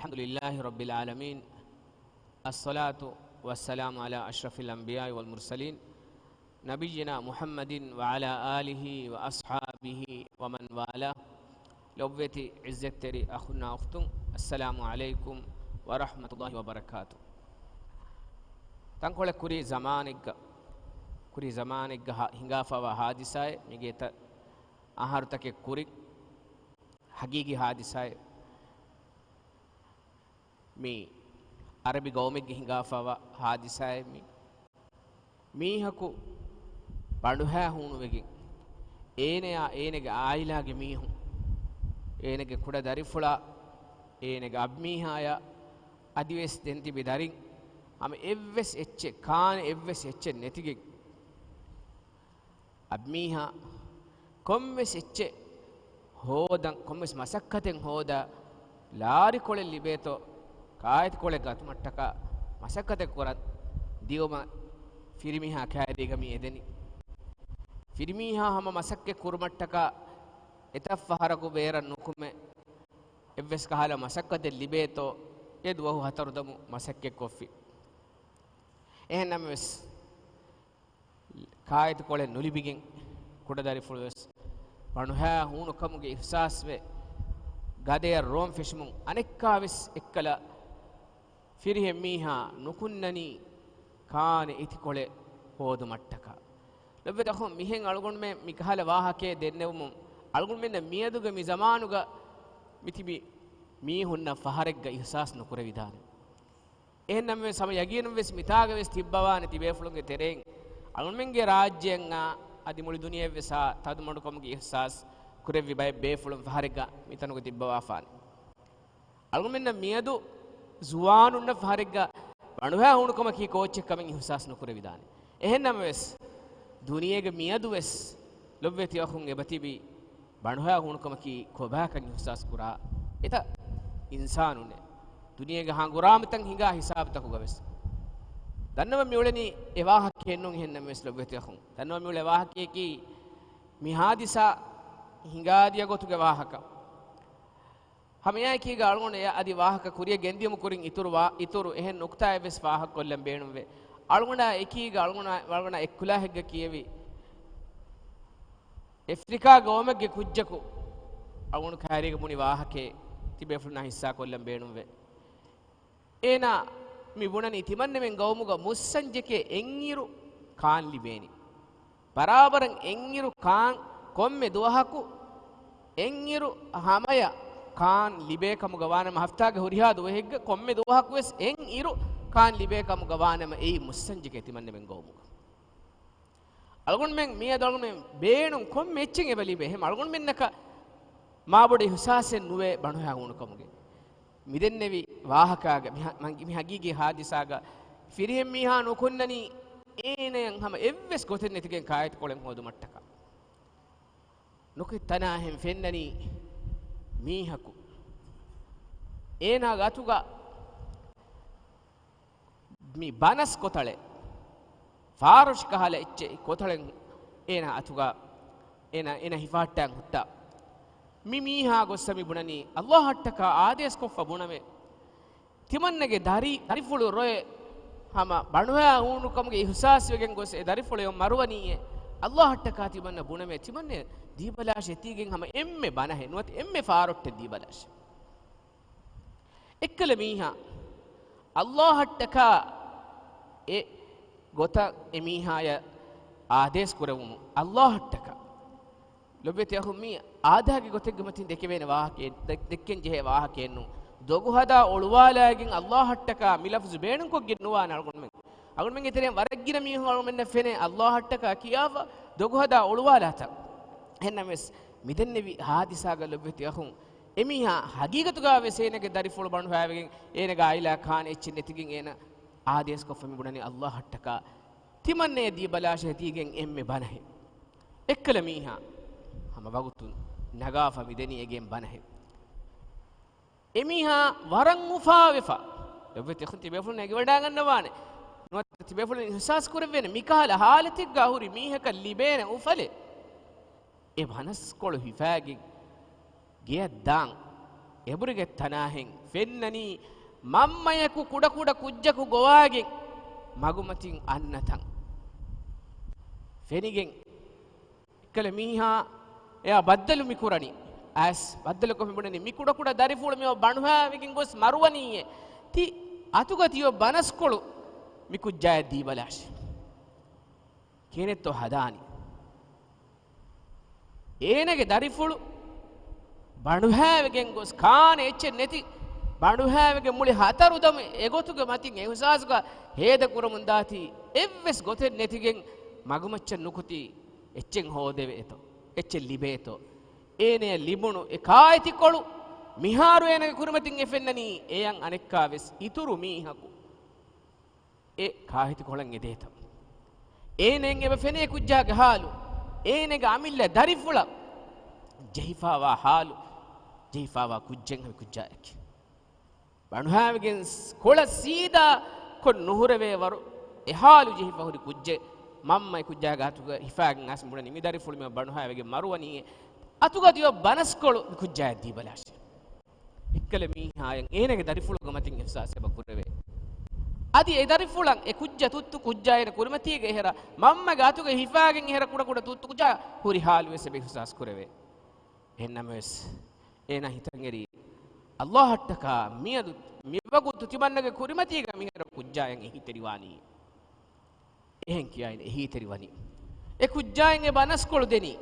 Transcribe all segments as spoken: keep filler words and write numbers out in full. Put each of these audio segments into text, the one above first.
الحمد لله رب العالمين، الصلاة والسلام على أشرف الأنبياء والمرسلين، نبينا محمد وعلى آله وأصحابه ومن والاه. ލޮބުވެތި ޢިއްޒަތްތެރި އަޚުންނާ އުޚްތުން، السلام عليكم ورحمة الله وبركاته. ތަންކޮޅެއް ކުރީ ޒަމާނެއްގަ، ކުރީ ޒަމާނެއްގަ ހާ-، ހިނގާފަވާ ހާދިސާއެއް، މިގޭތައް އަހަރުތަކެއް ކުރިން ހަގީގީ ހާދިސާއެއް. މި އަރަބި ގައުމެއްގެ ހިނގާފަވާ ހާދިސާއެއް މި. މީހަކު ބަނޑުހައި ހޫނުވެގެން، އޭނަޔާ އޭނަގެ އާއިލާގެ މީހުން، އޭނަގެ ކުޑަ ދަރިފުޅާ، އޭނަގެ އަބިމީހާޔާ، އަދިވެސް ދެން ތިބި ދަރިން، ހަމަ އެއްވެސް އެއްޗެއް، ކާނެ އެއްވެސް އެއްޗެއް ނެތިގެން، އަބިމީހާ ކޮންމެސް އެއްޗެއް ހޯދަން، ކޮންމެސް މަސައްކަތެއް ހޯދާ، ލާރިކޮޅެއް ލިބޭތޯ، ކާއެތިކޮޅެއް ގަތުމަށްޓަކާ މަސައްކަތެއް ކުރަން ދިޔުމަށް ފިރިމީހާ ކައިރީގަ މި އެދެނީ. ފިރިމީހާ ހަމަ މަސައްކަތް ކުރުމަށްޓަކާ އެތައް ފަހަރަކު ބޭރަށް ނުކުމެ، އެއްވެސް ކަހަލަ މަސައްކަތެއް ލިބޭތޯ، އެ ދުވަހު ހަތަރު ދަމު މަސައްކަތް ކޮށްފި. އެހެންނަމަވެސް، ކާއެތިކޮޅެއް ނުލިބިގެން، ކުޑަދަރިފުޅުވެސް ބަނޑުހައި ހޫނުކަމުގެ އިޙްސާސްވެ، ގަދަޔަށް ރޯން ފެށުމުން އަނެއްކާވެސް އެއްކަލަ ފިރިހެން މީހާ ނުކުންނަނީ ކާނެ އެތިކޮޅެއް ހޯދުމަށްޓަކާ. ލޮބުވެތި އަޚުން، މިހެން އަޅުގަނޑުމެން މިކަހަލަ ވާހަކައެއް ދެންނެވުމުން، އަޅުގަނޑުމެންނަށް މިއަދުގެ މި ޒަމާނުގަ މިތިބި މީހުންނަށް ފަހަރެއްގަ އިޙްސާސް ނުކުރެވިދާނެ. އެހެންނަމަވެސް، ހަމަ ޔަގީނުންވެސް މިތާގަވެސް ތިއްބަވާނެ ތިބޭފުޅުންގެ ތެރެއިން، އަޅުގަނޑުމެންގެ ރާއްޖެއަށް އާ އަދި މުޅި ދުނިޔެއަށްވެސް އާ ތަދުމަޑުކަމުގެ އިޙްސާސް ކުރެއްވި ބައެއް ބޭފުޅުން ފަހަރެއްގަ މިތަނުގަ ތިއްބަވާފާނެ. އަޅުގަނޑުމެންނަށް މިއަދު ޒުވާނުންނަށް ފަހަރެއްގަ ބަނޑުހައި ހޫނުކަމަކީ ކޯއްޗެއް ކަމެއް އިޙްސާސް ނުކުރެވިދާނެ. އެހެންނަމަވެސް، ދުނިޔޭގެ މިއަދުވެސް ލޮބުވެތި އަޚުން އެބަތިބި ބަނޑުހައި ހޫނުކަމަކީ ކޮބާކަން އިޙްސާސް ކުރާ އެތައް އިންސާނުންނެއް. ދުނިޔޭގެ ހަނގުރާމަތައް ހިނގާ ހިސާބުތަކުގަވެސް. ދަންނަވަން މިއުޅެނީ އެ ވާހަކައެއް ނޫން، އެހެންނަމަވެސް ލޮބުވެތި އަޚުން، ދަންނަވަން މިއުޅޭ ވާހަކަޔަކީ މި ހާދިސާ ހިނގާދިޔަ ގޮތުގެ ވާހަކަ. ހަމައެއާއެކީގަ އަޅުގަނޑު އެ އަދި ވާހަކަ ކުރިއަށް ގެންދިޔުމު ކުރިން އިތުރު ވާ-، އިތުރު އެހެން ނުކުތާއެއްވެސް ފާހަގަކޮށްލަން ބޭނުންވޭ. އަޅުގަނޑާ އެކީގަ އަޅުގަނޑާ، އަޅުގަނޑާ އެއްކުލާހެއްގަ ކިޔެވި އެފްރިކާ ގައުމެއްގެ ކުއްޖަކު އަޅުގަނޑު ކައިރީގަ ބުނި ވާހަކައެއް ތިބޭފުޅުންނާ ހިއްސާކޮށްލަން ބޭނުންވޭ. އޭނާ މި ބުނަނީ ތިމަންނަމެން ގައުމުގަ މުއްސަންޖެކޭ އެއްއިރު ކާން ލިބޭނީ. ބަރާބަރަށް އެއްއިރު ކާން ކޮންމެ ދުވަހަކު އެއްއިރު ހަމަޔަށް ކާން ލިބޭ ކަމުގަ ވާނަމަ، ހަފްތާގެ ހުރިހާ ދުވަހެއްގަ ކޮންމެ ދުވަހަކުވެސް އެއްއިރު ކާން ލިބޭ ކަމުގަ ވާނަމަ، އެއީ މުއްސަންޖެކޭ ތިމަންނަމެން ގައުމުގަ. އަޅުގަނޑުމެން މިއަދު އަޅުގަނޑުމެން ބޭނުން ކޮންމެ އެއްޗެއް އެބަ ލިބޭ. އެހެން އަޅުގަނޑުމެންނަކަށް މާބޮޑު އިހުސާސެއް ނުވޭ ބަނޑުހައި ހޫނުކަމުގެ. މިދެންނެވި ވާހަކާގަ، މި ހަ-، މަ-، މި ހަގީގީ ހާދިސާގަ ފިރިހެން މީހާ ނުކުންނަނީ އޭނަޔަށް ހަމަ އެއްވެސް ގޮތެއް ނެތިގެން ކާއެތިކޮޅެއް ހޯދުމަށްޓަކާ. ނުކެތް ތަނާހެން ފެންނަނީ މީހަކު. އޭނާގެ އަތުގަ މި ބަނަސް ކޮތަޅެއް، ފާރޮށި ކަހަލަ އެއްޗެއް ކޮތަޅެއް އޭނާ އަތުގަ އޭނާ، އޭނާ ހިފަހައްޓާން ހުއްޓާ. މި މީހާ ގޮއްސަ މި ބުނަނީ، އައްލާހަށްޓަކާ އާދޭސް ކޮށްފަ ބުނަމޭ. ތިމަންނަގެ ދަރި، ދަރިފުޅު ރޮއެ ހަމަ ބަނޑުހައި ހޫނުކަމުގެ އިހުސާސްވެގެން ގޮސް އެ ދަރިފުޅެއް މަރުވަނީއޭ. އައްލާހަށްޓަކާ ތިމަންނަ ބުނަމޭ، ތިމަންނަ ދީބަލާށޭ ތީގެން ހަމަ އެންމެ ބަނަހެއް ނުވަތަ އެންމެ ފާރޮއްޓެއް ދީބަލާށޭ. އެއްކަލަ މީހާ އައްލާހަށްޓަކާ އެ ގޮތަށް އެ މީހާޔަށް އާދޭސް ކުރެވުމުން އައްލާހަށްޓަކާ. ލޮބުވެތި އަޚުން، މީ އާދާގެ ގޮތެއްގެ މަތިން ދެކެވޭނެ ވާހަކައެއް، ދެ-، ދެއްކެން ޖެހޭ ވާހަކައެއް ނޫން. ދޮގުހަދާ އޮޅުވާލާގެން އައްލާހަށްޓަކާ މި ލަފްޒު ބޭނުންކޮށްގެން ނުވާނެ އަޅުގަނޑުމެން. އަޅުގަނޑުމެންގެ ތެރެއިން ވަރަށް ގިނަ މީހުން އަޅުގަނޑުމެންނަށް ފެނޭ އައްލާހަށްޓަކާ ކިޔާފަ ދޮގުހަދާ އޮޅުވާލާތަން. އެހެންނަމަވެސް، މިދެންނެވި ހާދިސާގަ ލޮބުވެތި އަޚުން، އެމީހާ ހަގީގަތުގަ ވެސް އޭނަގެ ދަރިފުޅު ބަނޑުހައިވެގެން، އޭނަގެ އާއިލާ ކާނެ އެއްޗެއް ނެތިގެން އޭނަ އާދޭސްކޮށްފަ މި ބުނަނީ އައްލާހަށްޓަކާ ތިމަންނަޔަށް ދީބަލާށޭ ތީގެން އެންމެ ބަނަހެއް. އެއްކަލަ މީހާ ހަމަ ވަގުތު ނަގާފަ މިދެނީ އެގެން ބަނަހެއް. އެމީހާ ވަރަށް އުފާވެފަ. ލޮބުވެތި އަޚުން، ތިބޭފުޅުން އެނގިވަޑައިގަންނަވާނެ. ނުވަތަ ތިބޭފުޅުން އިހުސާސް ކުރެވޭނެ، މިކަހަލަ ހާލަތެއްގަ ހުރި މީހަކަށް ލިބޭނެ އުފަލެއް. އެ ބަނަސްކޮޅު ހިފާގެން ގެޔަށް ދާން. އެބުރިގެ ތަނާހެން ފެންނަނީ މަންމަޔަކު ކުޑަކުޑަ ކުއްޖަކު ގޮވާގެން މަގުމަތިން އަންނަތަން ފެނިގެން، އެއްކަލަ މީހާ އެއާ ބައްދަލު މި ކުރަނީ. އައިސް ބައްދަލުކޮށް މި ބުނަނީ، މި ކުޑަކުޑަ ދަރިފުޅު މިއޮ ބަނޑުހާވެގެން ގޮސް މަރުވަނީއޭ. ތި އަތުގަ ތިއޮ ބަނަސްކޮޅު މި ކުއްޖާޔަށް ދީބަލާށޭ. ކިހިނެއްތޯ ހަދާނީ؟ އޭނަގެ ދަރިފުޅު ބަނޑުހާވެގެން ގޮސް ކާނެ އެއްޗެއް ނެތި، ބަނޑުހާވެގެން މުޅި ހަތަރު ދަމު އެގޮތުގެ މަތިން އެހުސާސްގަ ހޭދަ ކުރަމުން ދާތީ، އެއްވެސް ގޮތެއް ނެތިގެން މަގުމައްޗަށް ނުކުތީ، އެއްޗެއް ހޯދެވޭތޯ، އެއްޗެއް ލިބޭތޯ؟ އޭނަޔަށް ލިބުނު އެ ކާއެތިކޮޅު މިހާރު އޭނަގެ ކުރިމަތިން އެ ފެންނަނީ އެޔަށް އަނެއްކާވެސް އިތުރު މީހަކު. އެ ކާހިތިކޮޅަށް އެދޭތަ؟ އޭނައަށް އެބަ ފެނޭ ކުއްޖާގެ ހާލު، އޭނަގެ އަމިއްލަ ދަރިފުޅަށް ޖެހިފާވާ ހާލު، ޖެހިފާވާ ކުއްޖެއް ހަމަ ކުއްޖާއެކޭ. ބަނޑުހާވެގެން ކޮޅަށް ސީދާ ކޮށް ނުހުރެވޭ ވަރު އެ ހާލު ޖެހިފަ ހުރި ކުއްޖެއް މަންމަ އެ ކުއްޖާގެ އަތުގަ ހިފާގެން އައިސް ބުނަނީ މި ދަރިފުޅު މި ބަނޑުހާވެގެން މަރުވަނީއޭ. އަތުގަ ތިއޮ ބަނަސްކޮޅު މި ކުއްޖާޔަށް ދީބަލާށޭ. އެއްކަލަ މީހާޔަށް އޭނަގެ ދަރިފުޅުގެ މަތިން އިހްސާސް އެބަ ކުރެވޭ. އަދި އެ ދަރިފުޅަށް އެ ކުއްޖަ ތުއްތު ކުއްޖާ އޭނަ ކުރިމަތީގަ އެހެރަ މަންމަގެ އަތުގަ ހިފާގެން އެހެރަ ކުޑަކުޑަ ތުއްތު ކުއްޖާ ހުރި ހާލުވެސް އެބަ އިހްސާސް ކުރެވޭ. އެހެންނަމަވެސް އޭނަ ހިތަށްއެރީ، އައްލާހަށްޓަކާ މިއަދު މިވަގުތު ތިމަންނަގެ ކުރިމަތީގަ މިހެރަ ކުއްޖާޔަށް އެހީތެރިވާނީ. އެހެން ކިޔައިން އެހީތެރިވަނީ. އެ ކުއްޖާއިން އެ ބަނަސްކޮޅު ދެނީ.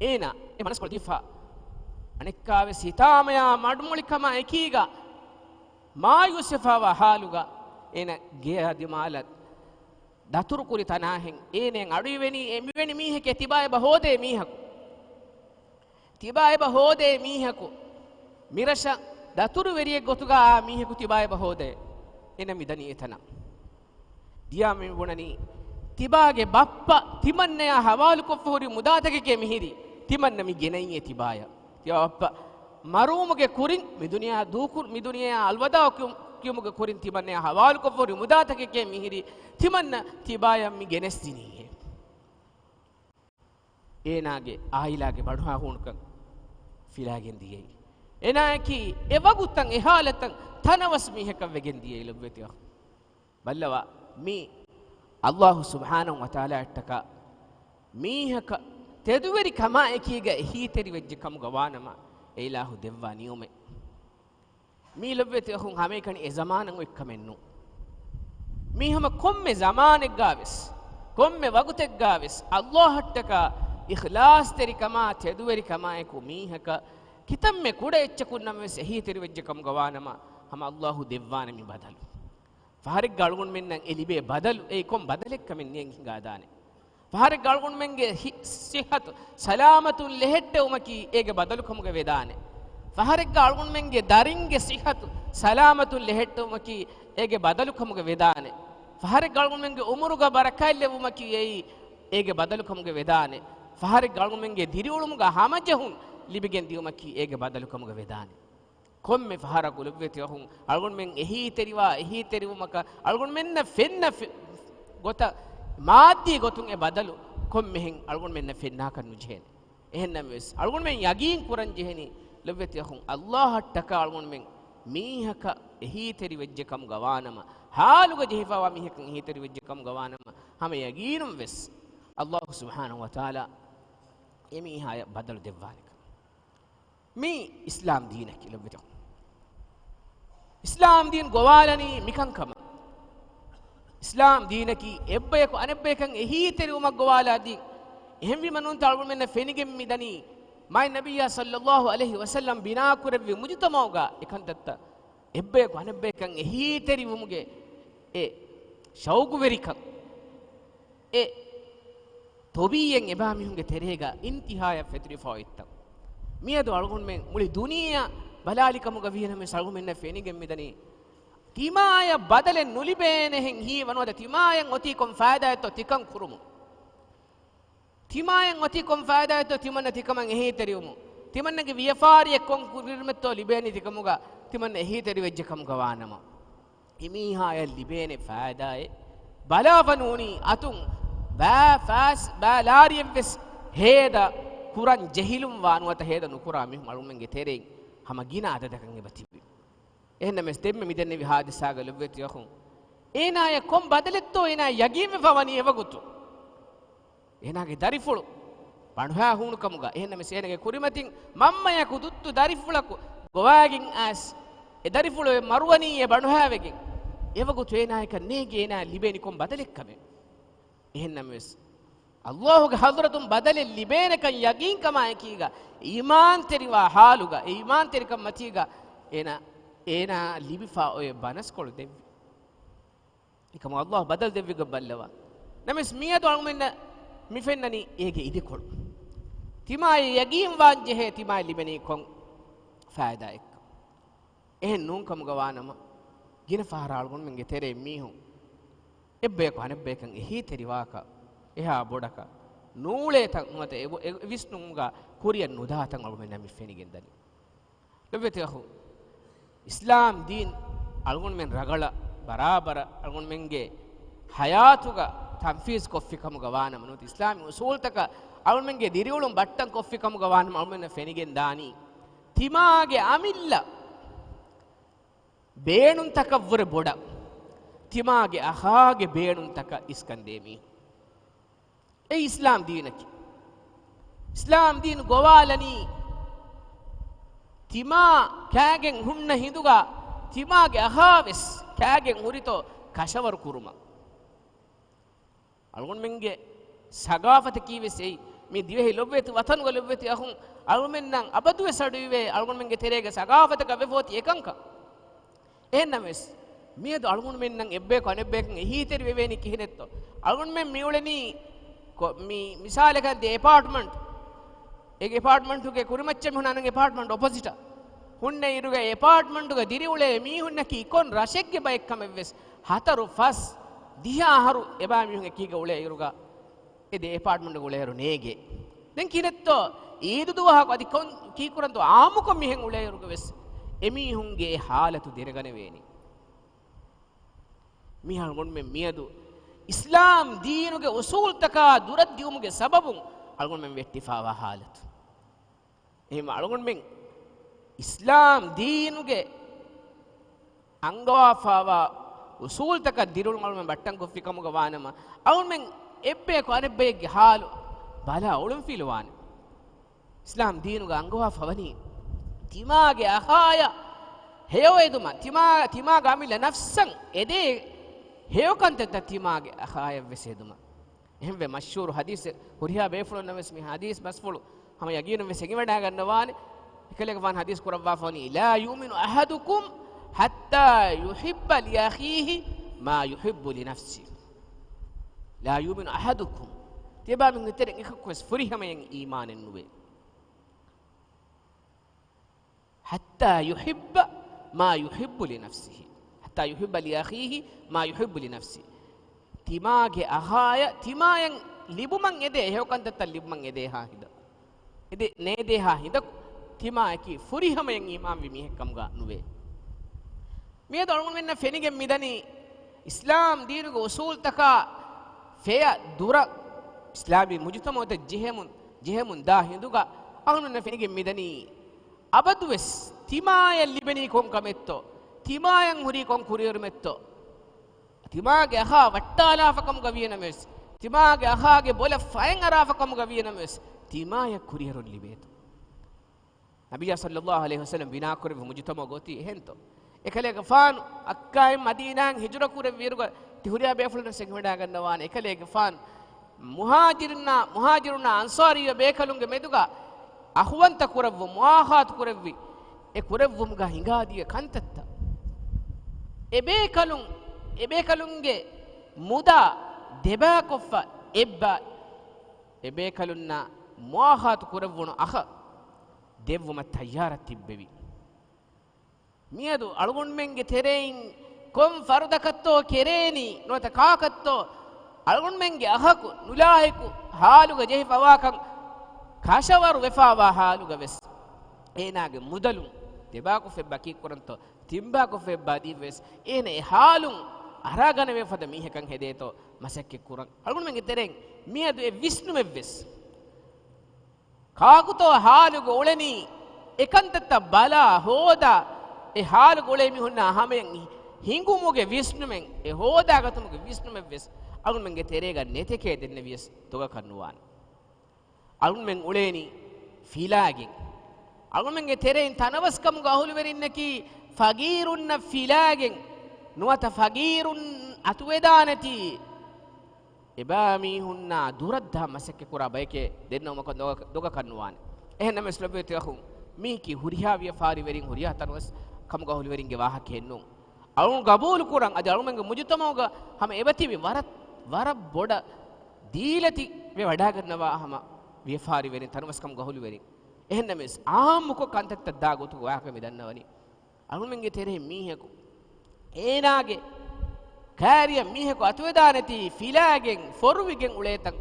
އޭނަ އެ ބަނަސްކޮޅު ދީފަ އަނެއްކާވެސް ހިތާމަޔާ މަޑުމޮޅިކަމާ އެކީގަ މާޔޫސްވެފާވާ ހާލުގަ އޭނަ ގެޔާ ދިމާލަށް ދަތުރުކުރި ތަނާހެން އޭނައަށް އަޑުއިވެނީ އެ މިވެނި މީހެކޭ ތިބާ އެބަ ހޯދޭ މީހަކު. ތިބާ އެބަ ހޯދޭ މީހަކު މިރަށަށް ދަތުރުވެރިއެއް ގޮތުގަ އާ މީހަކު ތިބާ އެބަ ހޯދޭ. އޭނަ މިދަނީ އެތަނަށް. ދިޔާ މި ބުނަނީ، ތިބާގެ ބައްޕަ ތިމަންނަޔާ ހަވާލުކޮށްފަ ހުރި މުދާތަކެކޭ މިހިރީ. ތިމަންނަ މި ގެނައީ ތިބާޔަށް. ތިބާ ބައްޕަ މަރުވުމުގެ ކުރިން މި ދުނިޔެއާ ދޫކުރު، މި ދުނިޔެއާ އަލްވަދާޢު ކިޔު، ކިޔުމުގެ ކުރިން ތިމަންނަޔާ ހަވާލުކޮށްފަ ހުރި މުދާތަކެކޭ މިހިރީ. ތިމަންނަ ތިބާޔަށް މި ގެނެސްދިނީހޭ. އޭނާގެ އާއިލާގެ ބަނޑުހާ ހޫނުކަން ފިލާގެން ދިޔައީ. އޭނާއަކީ އެ ވަގުތަށް އެ ހާލަތަށް ތަނަވަސް މީހަކަށް ވެގެން ދިޔައީ ލޮބުވެތި އަޚު. ބައްލަވާ، މީ އައްލާހު ސުބްޙާނަހު ވަތަޢާލާއަށްޓަކާ މީހަކަށް ތެދުވެރި ކަމާ އެކީގަ އެހީތެރި ވެއްޖެ ކަމުގަ ވާނަމަ، އެ އިލާހު ދެއްވާ ނިޢުމަތް. މީ ލޮބުވެތި އަޚުން ހަމައެކަނި އެ ޒަމާނަށް އޮތް ކަމެއް ނޫން. މީ ހަމަ ކޮންމެ ޒަމާނެއްގާވެސް، ކޮންމެ ވަގުތެއްގާވެސް، އައްލާހަށްޓަކާ އިޚްލާޞްތެރިކަމާ، ތެދުވެރިކަމާއެކު މީހަކަށް ކިތަންމެ ކުޑަ އެއްޗަކުން ނަމަވެސް އެހީތެރިވެއްޖެ ކަމުގަ ވާނަމަ، ހަމަ އައްލާހު ދެއްވާނެ މި ބަދަލު. ފަހަރެއްގަ އަޅުގަނޑުމެންނަށް އެ ލިބޭ ބަދަލު އެއީ ކޮން ބަދަލެއްކަމެއް ނިޔަން ހިނގާދާނެ. ފަހަރެއްގަ އަޅުގަނޑުމެންގެ ހި-، ޞިއްޙަތު ސަލާމަތުން ލެހެއްޓެވުމަކީ އޭގެ ބަދަލުކަމުގަ ވެދާނެ. ފަހަރެއްގަ އަޅުގަނޑުމެންގެ ދަރިންގެ ޞިއްޙަތު ސަލާމަތުން ލެހެއްޓެވުމަކީ އޭގެ ބަދަލުކަމުގަ ވެދާނެ. ފަހަރެއްގަ އަޅުގަނޑުމެންގެ އުމުރުގަ ބަރަކާތް ލެއްވުމަކީ އެއީ އޭގެ ބަދަލުކަމުގަ ވެދާނެ. ފަހަރެއްގަ އަޅުގަނޑުމެންގެ ދިރިއުޅުމުގަ ހަމަޖެހުން ލިބިގެން ދިޔުމަކީ އޭގެ ބަދަލުކަމުގަ ވެދާނެ. ކޮންމެ ފަހަރަކު ލޮބުވެތި އަޚުން އަޅުގަނޑުމެން އެހީތެރިވާ، އެހީތެރިވުމަކަށް އަޅުގަނޑުމެންނަށް ފެންނަ ފެ-، ގޮތަށް މާއްދީ ގޮތުން އެ ބަދަލު ކޮންމެހެން އަޅުގަނޑުމެންނަށް ފެންނާކަށް ނުޖެހޭނެ. އެހެންނަމަވެސް، އަޅުގަނޑުމެން ޔަގީން ކުރަން ޖެހެނީ ލޮބުވެތި އަޚުން އައްލާހަށްޓަކާ އަޅުގަނޑުމެން މީހަކަށް އެހީތެރިވެއްޖެ ކަމުގަ ވާނަމަ، ހާލުގަ ޖެހިފައިވާ މީހަކަށް އެހީތެރިވެއްޖެ ކަމުގަ ވާނަމަ، ހަމަ ޔަގީނުން ވެސް އައްލާހު ސުބްޙާނަހު ވަތަޢާލާ އެ މީހާޔަށް ބަދަލު ދެއްވާނެ ކަމަށް. މީ އިސްލާމް ދީނަކީ ލޮބުވެތި. އިސްލާމް ދީން ގޮވާލަނީ މިކަންކަމަށް. އިސްލާމް ދީނަކީ އެއްބަޔަކު އަނެއްބަޔަކަށް އެހީތެރިވުމަށް ގޮވާލާ ދީން. އެހެންވީމަ ނޫންތަ އަޅުގަނޑުމެންނަށް ފެނިގެން މިދަނީ މާތް ނަބިއްޔާ ޞައްލައްލާހު ޢަލައިހި ވަސައްލަމް ބިނާކުރެއްވި މުޖުތަމަޢުގަ އެކަންތައްތައް އެއްބަޔަކު އަނެއްބަޔަކަށް އެހީތެރިވުމުގެ އެ ޝައުގުވެރިކަން، އެ ތޮބީއެއް އެބައިމީހުންގެ ތެރޭގަ އިންތިހާޔަށް ފެތުރިފަ އޮތްތަން. މިއަދު އަޅުގަނޑުމެން މުޅި ދުނިޔެއަށް ބަލާލިކަމުގަ ވީނަމަވެސް އަޅުގަނޑުމެންނަށް ފެނިގެން މިދަނީ ތިމާޔަށް ބަދަލެއް ނުލިބޭނެހެން ހީވަނުވަތަ ތިމާޔަށް އޮތީ ކޮން ފައިދާއެއްތޯ ތިކަން ކުރުމުން. ތިމާޔަށް އޮތީ ކޮން ފައިދާއެއްތޯ ތިމަންނަ ތިކަމަށް އެހީތެރިވުމުން؟ ތިމަންނަގެ ވިޔަފާރިއެއް ކޮން ކުރިއެރުމެއްތޯ ލިބޭނީ ތިކަމުގަ ތިމަންނަ އެހީތެރިވެއްޖެ ކަމުގަ ވާނަމަ؟ އެމީހާޔަށް ލިބޭނެ ފައިދާއެއް ބަލާފަ ނޫނީ އަތުން ބައި ފައިސް، ބައި ލާރިއެއްވެސް ހޭދަ ކުރަން ޖެހިލުން ވާނުވަތަ ހޭދަ ނުކުރާ މީހުން އަޅުގަނޑުމެންގެ ތެރެއިން ހަމަ ގިނަ އަދަދަކަށް އެބަ ތިބި. އެހެންނަމަވެސް ދެންމެ މިދެންނެވި ހާދިސާގަ ލޮބުވެތި އަޚުން، އޭނާޔަށް ކޮން ބަދަލެއްތޯ އޭނާ ޔަގީންވެފަ ވަނީ އެވަގުތު؟ އޭނާގެ ދަރިފުޅު ބަނޑުހާ ހޫނުކަމުގަ، އެހެންނަމަވެސް އޭނާގެ ކުރިމަތިން މަންމަޔަކު ދުއްތު ދަރިފުޅަކު ގޮވާގެން އައިސް، އެ ދަރިފުޅު އެ މަރުވަނީ އެ ބަނޑުހާވެގެން. އެވަގުތު އޭނާޔަކަށް ނޭނގޭ އޭނާ ލިބޭނީ ކޮން ބަދަލެއްކަމެއް. އެހެންނަމަވެސް، އައްލާހުގެ ޙަޟްރަތުން ބަދަލެއް ލިބޭނެކަން ޔަގީންކަމާއެކީގަ، އީމާންތެރިވާ ޙާލުގަ، އެ އީމާންތެރިކަން މަތީގަ އޭނާ، އޭނާ ލިބިފާ އޮތް ބަނަސްކޮޅު ދެއްވި. އެކަމު އައްލާހު ބަދަލު ދެއްވިގޮތް ބައްލަވާ. ނަމަވެސް މިއަދު އަޅުމެންނަށް މި ފެންނަނީ އޭގެ އިދިކޮޅު. ތިމާޔަށް ޔަގީންވާން ޖެހޭ ތިމާޔަށް ލިބެނީ ކޮން ފައިދާއެއްކަން. އެހެން ނޫންކަމުގަ ވާނަމަ، ގިނަ ފަހަރާ އަޅުގަނޑުމެންގެ ތެރެއިން މީހުން އެއްބަޔަކު އަނެއްބަޔަކަށް އެހީތެރިވާކަށް، އެހާ ބޮޑަކަށް ނޫޅޭ ތަން ނުވަތަ އެ، އެ ވިސްނުމުގަ ކުރިއަށް ނުދާ ތަން އަޅުގަނޑުމެންނަށް މި ފެނިގެން ދަނީ. ލޮބުވެތި އަޚު، އިސްލާމް ދީން އަޅުގަނޑުމެން ރަގަޅަށް ބަރާބަރަށް އަޅުގަނޑުމެންގެ ޙަޔާތުގަ ތަންފީޒް ކޮށްފި ކަމުގަ ވާނަމަ، ނުވަތަ އިސްލާމީ އުޞޫލުތަކަށް އަޅުގަނޑުމެންގެ ދިރިއުޅުން ބައްޓަން ކޮށްފި ކަމުގަ ވާނަމަ، އަޅުގަނޑުމެންނަށް ފެނިގެން ދާނީ، ތިމާގެ އަމިއްލަ ބޭނުންތަކަށްވުރެ ބޮޑަށް، ތިމާގެ އަޚާގެ ބޭނުންތަކަށް އިސްކަން ދޭ މީހުން. އެއީ އިސްލާމް ދީނަކީ. އިސްލާމް ދީން ގޮވާލަނީ، ތިމާ ކާގެން ހުންނަ ހިނދުގަ ތިމާގެ އަޚާވެސް ކާގެން ހުރިތޯ ކަށަވަރު ކުރުމަށް. އަޅުގަނޑުމެންގެ ސަގާފަތަކީވެސް އެއީ، މި ދިވެހި ލޮބުވެތި ވަތަނުގަ ލޮބުވެތި އަޚުން، އަޅުގަނޑުމެންނަށް އަބަދުވެސް އަޑުއިވޭ އަޅުގަނޑުމެންގެ ތެރޭގަ ސަގާފަތަކަށް ވެފަ އޮތީ އެކަންކަން. އެހެންނަމަވެސް، މިއަދު އަޅުގަނޑުމެންނަށް އެއްބަޔަކު އަނެއްބަޔަކަށް އެހީތެރި ވެވޭނީ ކިހިނެއްތޯ؟ އަޅުގަނޑުމެން މިއުޅެނީ ކޮ-، މި މިސާލަކަށް ދެ އެޕާޓްމަންޓް، އެ އެޕާޓްމަންޓުގެ ކުރިމައްޗަށް މި ހުންނަ އަންނަ އެޕާޓްމަންޓް އޮޕޮޒިޓަށް ހުންނަ އިރުގަ އެޕާޓްމަންޓުގަ ދިރިއުޅޭ މީހުންނަކީ ކޮން ރަށެއްގެ ބައެއްކަމެއްވެސް ހަތަރު ފަސް ދިހަ އަހަރު އެބާ މީހުން އެކީގަ އުޅޭ އިރުގަ އެ ދެ އެޕާޓްމަންޓުގަ އުޅޭއިރު ނޭގޭ. ދެން ކިހިނެއްތޯ؟ އީދު ދުވަހަކު އަދި ކޮން ކީކުރަންތޯ؟ އާއްމުކޮށް މިހެން އުޅޭއިރުގަވެސް އެމީހުންގެ އެ ހާލަތު ދެނެގަނެވޭނީ. މީ އަޅުގަނޑުމެން މިއަދު އިސްލާމް ދީނުގެ އުސޫލްތަކާ ދުރަށްދިއުމުގެ ސަބަބުން އަޅުގަނޑުމެން ވެއްޓިފާވާ ހާލަތު. އެހެން އަޅުގަނޑުމެން އިސްލާމް ދީނުގެ އަންގަވާފާވާ އުސޫލްތަކަށް ދިރިއުޅުން އަޅުމެން ބައްޓަންކޮށްފި ކަމުގަ ވާނަމަ، އަޅުމެން އެއްބަޔަކު އަނެއްބައެއްގެ ހާލު ބަލާ އޮޅުންފިލުވާނެ. އިސްލާމް ދީނުގަ އަންގަވާފަ ވަނީ ތިމާގެ އަޚާޔަށް ހެޔޮއެދުމަށް، ތިމާ، ތިމާގެ އަމިއްލަ ނަފްސަށް އެދޭ ހެޔޮކަންތައްތައް ތިމާގެ އަޚާޔަށްވެސް އެދުމަށް. އެހެންވެ، މަޝްހޫރު ހަދީސް ހުރިހާ ބޭފުޅުންނަށްވެސް މި ހަދީސް ބަސްފުޅު ހަމަ ޔަގީނުންވެސް އެނގިވަޑައިގަންނަވާނެ. އެކަލޭގެފާނު ހަދީސް ކުރައްވާފަ ވަނީ، "لا يؤمن أحدكم حتى يحب لأخيه ما يحب لنفسه." "لا يؤمن أحدكم." ތިޔަބާ މީހުންގެ ތެރެއިން އެކަކުވެސް ފުރިހަމަޔަށް އީމާނެއް ނުވޭ. "حتى يحب ما يحب لنفسه، حتى يحب لأخيه ما يحب لنفسه." ތިމާގެ އަޚާޔަށް ތިމާޔަށް ލިބުމަށް އެދޭ، ހެޔޮކަންތައްތައް ލިބުމަށް އެދޭހާ ހިނދަށް، އެދޭ، ނޭދޭހާ ހިނދަކު ތިމާޔަކީ ފުރިހަމަޔަށް އީމާންވި މީހެއްކަމުގަ ނުވޭ. މިއަދު އަޅުގަނޑުމެންނަށް ފެނިގެން މިދަނީ، އިސްލާމް ދީނުގެ އުސޫލްތަކާ ފެޔަށް ދުރަށް، އިސްލާމީ މުޖުތަމަޢުތައް ޖެހެމުން، ޖެހެމުން ދާ ހިނދުގަ އަޅުގަނޑުމެންނަށް ފެނިގެން މިދަނީ، އަބަދުވެސް ތިމާޔަށް ލިބެނީ ކޮން ކަމެއްތޯ؟ ތިމާޔަށް ހުރީ ކޮން ކުރިއެރުމެއްތޯ؟ ތިމާގެ އަޚާ ވައްޓާލާފަ ކަމުގަ ވީނަމަވެސް، ތިމާގެ އަޚާގެ ބޮލަށް ފައެއް އަރާފަ ކަމުގަ ވީނަމަވެސް، ތިމާޔަށް ކުރިއެރުން ލިބޭތޯ؟ ނަބިއްޔާ ޞައްލައްލާހު ޢަލައިހި ވަސައްލަމް ބިނާކުރެއްވި މުޖުތަމަޢުގަ އޮތީ އެހެންތޯ؟ އެކަލޭގެފާނު އައްކާއިން މަދީނާއިން ހިޖުރަ ކުރެއްވިއިރުގަ ތި ހުރިހާ ބޭފުޅުންނަށް އެނގިވަޑައިގަންނަވާނެ، އެކަލޭގެފާނު މުހާޖިރުންނާ، މުހާޖިރުންނާ އަންޞާރީ ބޭކަލުންގެ މެދުގަ އަޚުވަންތަ ކުރެއްވުން، މުއާޚާތު ކުރެއްވި، އެ ކުރެއްވުމުގަ ހިނގާދިޔަ ކަންތައްތައް. އެ ބޭކަލުން، އެ ބޭކަލުންގެ މުދާ ދެބައިކޮށްފަ އެއްބަ، އެ ބޭކަލުންނަށް މުއާޚާތު ކުރެއްވުނު އަޚަށް ދެއްވުމަށް ތައްޔާރަށް ތިއްބެވި. މިއަދު އަޅުގަނޑުމެންގެ ތެރެއިން ކޮން ފަރުދަކަށްތޯ ކެރޭނީ ނުވަތަ ކާކަށްތޯ އަޅުގަނޑުމެންގެ އަޚަކު ނުލާހިކު ހާލުގަ ޖެހިފަވާކަން ކަށަވަރު ވެފާވާ ހާލުގަވެސް އޭނާގެ މުދަލުން ދެބާކޮށްފަ އެއްބަ ކީއްކުރަންތޯ ތިންބާކޮށްފަ އެއްބަ ދީފަވެސް އޭނަ އެ ހާލުން އަރާގަނެވޭ ފަދަ މީހަކަށް ހެދޭތޯ މަސައްކަތް ކުރަން. އަޅުގަނޑުމެންގެ ތެރެއިން މިއަދު އެ ވިސްނުމެއްވެސް ކާކުތޯ ހާލުގަ އުޅެނީ؟ އެކަންތައްތައް ބަލާ ހޯދާ، އެ ހާލުގަ އުޅޭ މީހުންނާ ހަމަޔަށް ހިނގުމުގެ ވިސްނުމެއް، އެ ހޯދާގަތުމުގެ ވިސްނުމެއްވެސް އަޅުމެންގެ ތެރޭގަ ނެތެކޭ ދެންނެވިޔަސް ދޮގަކަށް ނުވާނެ. އަޅުމެން އުޅޭނީ ފިލާގެން. އަޅުމެންގެ ތެރެއިން ތަނަވަސްކަމުގެ އަހުލުވެރިންނަކީ ފަގީރުންނަށް ފިލާގެން ނުވަތަ ފަގީރުން އަތުވެދާނެތީ އެބާމީހުންނާ ދުރަށްދާ މަސައްކަތްކުރާ ބަޔެކޭ ދެންނެވުމަކަށް ދޮގަ-، ދޮގަކަށް ނުވާނެ. އެހެންނަމަވެސް ލޮބުވެތި އަޚުން، މީކީ ހުރިހާ ވިޔަފާރިވެރިން، ހުރިހާ ތަނަވަސް ކަމުގަ އަހުލުވެރިންގެ ވާހަކައެއް ނޫން. އަޅުން ގަބޫލު ކުރަން، އަދި އަޅުމެންގެ މުޖުތަމަޢުގަ ހަމަ އެބަތިބި ވަރަށް، ވަރަށް ބޮޑަށް ދީލަތި ވެ ވަޑާގަންނަވާ ހަމަ ވިޔަފާރިވެރިން، ތަނަވަސް ކަމުގަ އަހުލުވެރިން. އެހެންނަމަވެސް އާއްމުކޮށް ކަންތައްތައް ދާ ގޮތުގެ ވާހަކަ މި ދަންނަވަނީ. އަޅުމެންގެ ތެރޭ މީހަކު، އޭނާގެ ކާރިއަށް މީހަކު އަތުވެދާނެތީ ފިލާގެން، ފޮރުވިގެން އުޅޭތަން.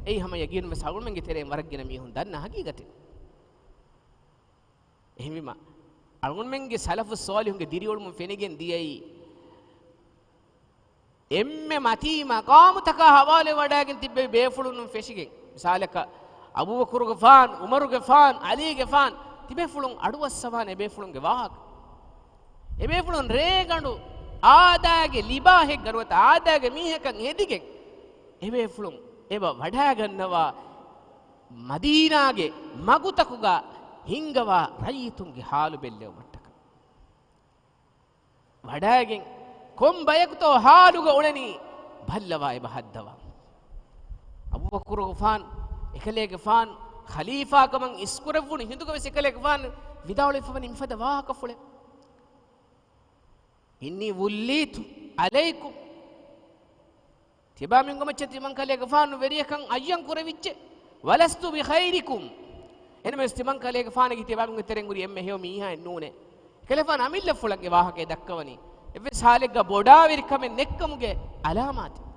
އެއީ ހަމަ ޔަގީނުންވެސް އަޅުމެންގެ ތެރޭން ވަރަށް ގިނަ މީހުން ދަންނަ ހަގީގަތެއް. އެހެންވީމަ، އަޅުގަނޑުމެންގެ ސަލަފު ޞާލިޙުންގެ ދިރިއުޅުމުން ފެނިގެން ދިޔައީ، އެންމެ މަތީ މަޤާމުތަކާ ހަވާލުވެވަޑައިގެން ތިއްބެވި ބޭފުޅުން ފެށިގެން، މިސާލަކަށް، އަބޫބަކުރުގެފާން، ޢުމަރުގެފާން، ޢަލީގެފާން، ތިބޭފުޅުން އަޑުއައްސަވާނެ އެބޭފުޅުންގެ ވާހަކަ. އެބޭފުޅުން ރޭގަނޑު އާދައިގެ ލިބާހެއްގަ ނުވަތަ އާދައިގެ މީހަކަށް ހެދިގެން، އެބޭފުޅުން އެބަ ވަޑައިގަންނަވާ މަދީނާގެ މަގުތަކުގަ ހިންގަވާ ރައްޔިތުންގެ ހާލު ބެއްލެވުމަށްޓަކަ. ވަޑައިގެން ކޮން ބަޔަކުތޯ ހާލުގަ އުޅެނީ ބައްލަވާ އެބަ ހައްދަވާ. އަބޫބަކުރުގެފާން، އެކަލޭގެފާން ޚަލީފާކަމަށް އިސްކުރެއްވުނު ހިނދުގަވެސް އެކަލޭގެފާން ވިދާޅުވެފަވަނީ މިފަދަ ވާހަކަފުޅެއް. إني وليت عليكم. ތިބާމިންގެ މައްޗަށް ތިމަން ކަލޭގެފާނު ވެރިޔަކަށް އައްޔަން ކުރެވިއްޖެ. ولست بخيركم. އެނަމެސް ތިމަން ކަލޭގެފާނަކީ ތިބާމިންގެ ތެރެން ހުރި އެންމެ ހެޔޮ މީހާއެއް ނޫނޭ. ކަލޭގެފާނު އަމިއްލަފުޅަށް އެ ވާހަކައެއް ދައްކަވަނީ. އެއްވެސް ހާލެއްގަ ބޮޑާވެރިކަމެއް ނެއްކަމުގެ އަލާމާތެއް.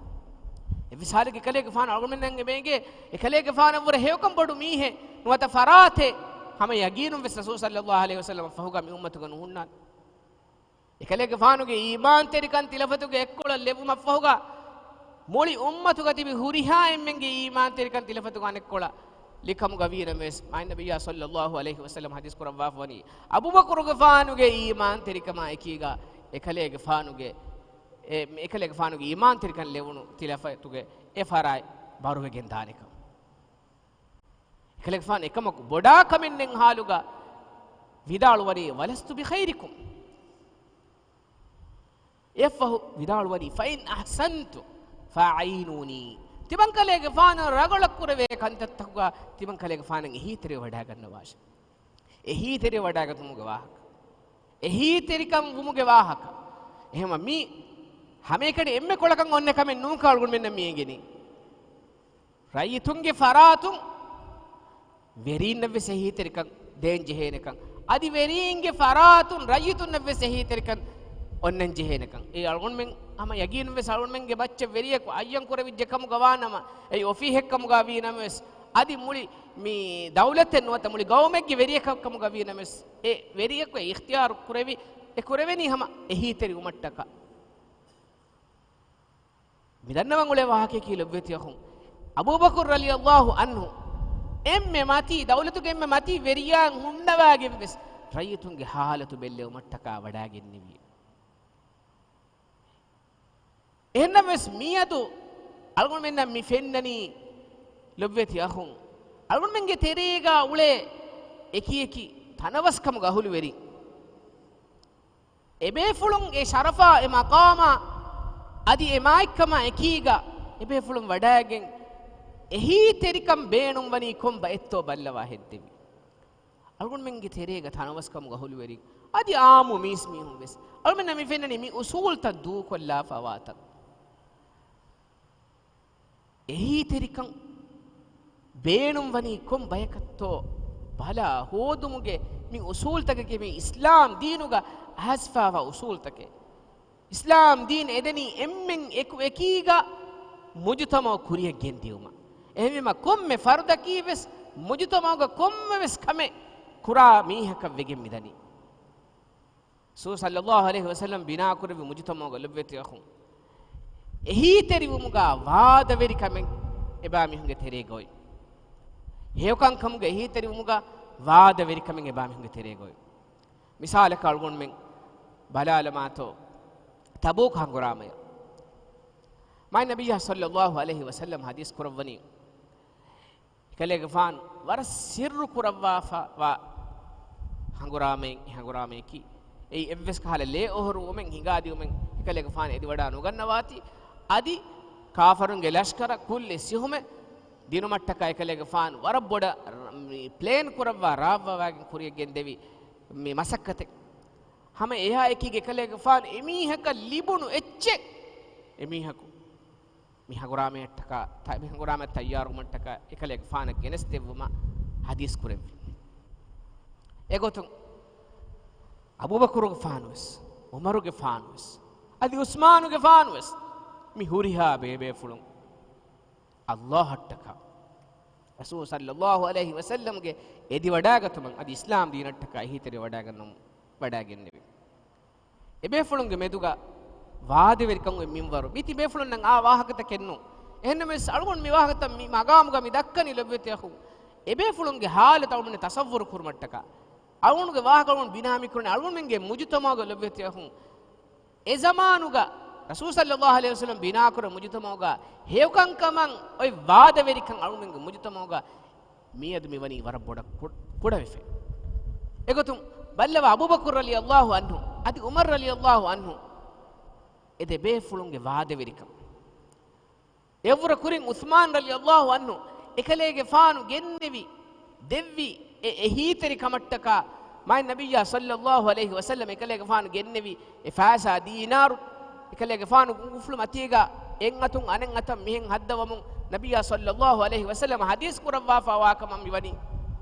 އެއްވެސް ހާލެއްގެ ކަލޭގެފާނު އަޅުގަނޑުމެންނަށް އެބައިނގޭ، އެކަލޭގެފާނަށްވުރެ ހެޔޮކަން ބޮޑު މީހެއް ނުވަތަ ފަރާތެއް ހަމަ ޔަގީނުންވެސް ރަސޫލު ޞައްލައްލާހު ޢަލައިހި ވަސައްލަމަ ފަހުގަ މި އުއްމަތުގަ ނުހުންނާނެ. އެކަލޭގެފާނުގެ އީމާންތެރިކަން ތިލަފަތުގެ އެއްކޮޅަށް ލެއްވުމަށްފަހުގަ، މުޅި އުއްމަތުގަ ތިބި ހުރިހާ އެންމެންގެ އީމާންތެރިކަން ތިލަފަތުގަ އަނެއްކޮޅަށް ލިކަމުގަ ވީނަމަވެސް، މާތް ނަބިއްޔާ ޞައްލައްލާހު ޢަލައިހި ވަސައްލަމަ ޙަދީޘް ކުރައްވާފަވަނީ، އަބޫބަކުރުގެފާނުގެ އީމާންތެރިކަމާ އެކީގަ، އެކަލޭގެފާނުގެ، އެ، އެކަލޭގެފާނުގެ އީމާންތެރިކަން ލެވުނު ތިލަފަތުގެ އެ ފަރާތް ބަރުވެގެން ދާނެކަން. އެކަލޭގެފާނު އެކަމަކު ބޮޑާ ކަމެއް ނެތް ހާލުގަ ވިދާޅުވަނީ، ولست بخيركم. އެއަށްފަހު ވިދާޅުވަނީ، فإن أحسنت فأعينوني. ތިމަން ކަލޭގެފާނަށް ރަނގަޅަށް ކުރެވޭ ކަންތައްތަކުގަ ތިމަން ކަލޭގެފާނަށް އެހީތެރިވެވަޑައިގަންނަވާށެ. އެހީތެރިވެވަޑައިގަތުމުގެ ވާހަކަ. އެހީތެރިކަން ވުމުގެ ވާހަކަ. އެހެންވީމަ މީ ހަމައެކަނި އެންމެ ކޮޅަކަށް އޮންނަ ކަމެއް ނޫންކަން އަޅުގަނޑުމެންނަށް މި އެނގެނީ. ރައްޔިތުންގެ ފަރާތުން ވެރީންނަށްވެސް އެހީތެރިކަން ދޭން ޖެހޭނެކަން، އަދި ވެރީންގެ ފަރާތުން ރައްޔިތުންނަށްވެސް އެހީތެރިކަން އޮންނަން ޖެހޭނެކަން. އެ އަޅުގަނޑުމެން ހަމަ ޔަގީނުންވެސް އަޅުގަނޑުމެންގެ މައްޗަށް ވެރިޔަކު އައްޔަން ކުރެވިއްޖެ ކަމުގަ ވާނަމަ، އެ އޮފީހެއް ކަމުގަ ވީނަމަވެސް، އަދި މުޅި މި ދައުލަތެއް ނުވަތަ މުޅި ގައުމެއްގެ ވެރިޔަކަށް ކަމުގަ ވީނަމަވެސް، އެ ވެރިޔަކު އިޚްތިޔާރު ކުރެވި، އެ ކުރެވެނީ ހަމަ އެހީތެރިވުމަށްޓަކާ. މި ދަންނަވަން އުޅޭ ވާހަކަޔަކީ ލޮބުވެތި އަޚުން، އަބޫބަކުރު ރަޟިޔަﷲ ޢަންހު އެންމެ މަތީ، ދައުލަތުގެ އެންމެ މަތީ ވެރިޔާއަށް ހުންނަވާގެންވެސް ރައްޔިތުންގެ ހާލަތު ބެއްލެވުމަށްޓަކާ ވަޑައިގެންނެވި. އެހެންނަމަވެސް މިއަދު އަޅުގަނޑުމެންނަށް މި ފެންނަނީ ލޮބުވެތި އަޚުން، އަޅުގަނޑުމެންގެ ތެރޭގަ އުޅޭ އެކިއެކި ތަނަވަސްކަމުގެ އަހުލުވެރިން. އެބޭފުޅުން އެ ޝަރަފާ، އެ މަޤާމާ، އަދި އެ މާތްކަމާ އެކީގަ އެބޭފުޅުން ވަޑައިގެން އެހީތެރިކަން ބޭނުންވަނީ ކޮން ބައެއްތޯ ބައްލަވާ ހެއްދެވި. އަޅުގަނޑުމެންގެ ތެރޭގަ ތަނަވަސްކަމުގެ އަހުލުވެރިން އަދި އާއްމު މީސްމީހުން ވެސް އަޅުމެންނަށް މި ފެންނަނީ މި އުސޫލުތައް ދޫކޮށްލާފަވާތަން. އެހީތެރިކަން ބޭނުންވަނީ ކޮން ބަޔަކަށްތޯ ބަލާ ހޯދުމުގެ މި އުސޫލުތަކަކީ މި އިސްލާމް ދީނުގަ އައިސްފާވާ އުސޫލުތަކެއް. އިސްލާމް ދީން އެދެނީ އެންމެން އެކު އެކީގަ މުޖުތަމަޢު ކުރިއަށް ގެންދިއުމަށް. އެހެންވީމަ ކޮންމެ ފަރުދަކީ ވެސް މުޖުތަމަޢުގަ ކޮންމެވެސް ކަމެއް ކުރާ މީހަކަށް ވެގެން މިދަނީ. ރަސޫލު ޞައްލައްލާހު ޢަލައިހި ވަސައްލަމް ބިނާކުރެއްވި މުޖުތަމަޢުގަ ލޮބުވެތި އަޚުން، އެހީތެރިވުމުގަ ވާދަވެރިކަމެއް އެބާ މީހުންގެ ތެރޭގަ އޮތް. ހެޔޮކަންކަމުގަ އެހީތެރިވުމުގަ ވާދަވެރިކަމެއް އެބާ މީހުންގެ ތެރޭގައި. މިސާލަކަށް އަޅުގަނޑުމެން ބަލާލަމާތޯ، ތަބޫކު ހަނގުރާމަޔަށް މާތް ނަބިއްޔާ ޞައްލައްލާހު ޢަލައިހި ވަސައްލަމް ޙަދީޘް ކުރައްވަނީ، އެކަލޭގެފާނު ވަރަށް ސިއްރު ކުރައްވާފަވާ ހަނގުރާމައެއް، އެ ހަނގުރާމަޔަކީ، އެއީ އެއްވެސް ކަހަލަ ލޭ އޮހޮރުވުމެއް ހިނގާދިއުމެއް އެކަލޭގެފާނު އެދިވަޑާ ނުގަންނަވާތީ، އަދި ކާފަރުންގެ ލަޝްކަރަށް ކުއްލި ސިހުމެއް ދިނުމަށްޓަކާ އެކަލޭގެފާނު ވަރަށް ބޮޑަށް މި ޕްލޭން ކުރައްވާ ރާވާވާގެން ކުރިޔަށް ގެންދެވި މި މަސައްކަތެއް. ހަމަ އެހާ އެކީގަ އެކަލޭގެފާނު އެމީހަކަށް ލިބުނު އެއްޗެއް އެމީހަކު މި ހަނގުރާމަޔަށްޓަކާ، ތަ-، މި ހަނގުރާމައަށް ތައްޔާރުވުމަށްޓަކާ އެކަލޭގެފާނަށް ގެނެސްދެއްވުމަށް ޙަދީޘް ކުރެއްވި. އެގޮތުން އަބޫބަކުރުގެފާނުވެސް، ޢުމަރުގެފާނުވެސް، އަދި ޢުސްމާނުގެފާނުވެސް މި ހުރިހާ ބޭބޭފުޅުން ﷲ އަށްޓަކާ، ރަސޫލު ޞައްލައްލާހު ޢަލައިހި ވަސައްލަމްގެ އެދިވަޑާގަތުމަށް އަދި އިސްލާމް ދީނަށްޓަކާ އެހީތެރިވަޑާގަންނަމުން ވަޑާގެންނެވި. އެބޭފުޅުންގެ މެދުގަ ވާދަވެރިކަން އޮތް މިންވަރު މި ތިބޭފުޅުންނަށް އާ ވާހަކަތަކެއް ނޫން. އެހެންނަމަވެސް އަޅުގަނޑު މި ވާހަކަތައް މި މަގާމުގަ މި ދައްކަނީ ލޮބުވެތި އަޚުން، އެބޭފުޅުންގެ ޙާލަތަށް އަޅުގަނޑު ތަޞައްވުރު ކުރުމަށްޓަކާ، އަޅުގަނޑުގެ ވާހަކަ އަޅުގަނޑު ބިނާ މި ކުރަނީ އަޅުގަނޑުމެންގެ މުޖުތަމަޢުގަ ލޮބުވެތި އަޚުން. އެ ޒަމާނުގަ ރަސޫލު ޞައްލައްލާހު ޢަލައިހި ވަސައްލަމް ބިނާކުރެއްވި މުޖުތަމަޢުގަ ހެޔޮކަންކަމަށް އޮތް ވާދަވެރިކަން އަޅުގަނޑުމެންގެ މުޖުތަމަޢުގަ މިއަދު މިވަނީ ވަރަށް ބޮޑަށް ކު-، ކުޑަވެފަ. އެގޮތުން ބައްލަވާ އަބޫބަކުރު ރަޟިޔައްލާހު ޢަންހު އަދި ޢުމަރު ރަޟިޔައްލާހު ޢަންހު އެ ދެ ބޭފުޅުންގެ ވާދަވެރިކަން. އެއަށްވުރެ ކުރިން ޢުޘްމާނު ރަޟިޔައްލާހު ޢަންހު އެކަލޭގެފާނު ގެންނެވި ދެއްވި އެ އެހީތެރިކަމަށްޓަކާ މާތް ނަބިއްޔާ ޞައްލައްލާހު ޢަލައިހި ވަސައްލަމް އެކަލޭގެފާނު ގެންނެވި އެ ފައިސާ ދީނާރު އެކަލޭގެފާނު ގުފުޅު މަތީގަ އެއް އަތުން އަނެއް އަތަށް މިހެން ހައްދަވަމުން ނަބިއްޔާ ޞައްލައްލާހު ޢަލައިހި ވަސައްލަމް ޙަދީޘް ކުރައްވާފަ ވާކަމަށް މިވަނީ،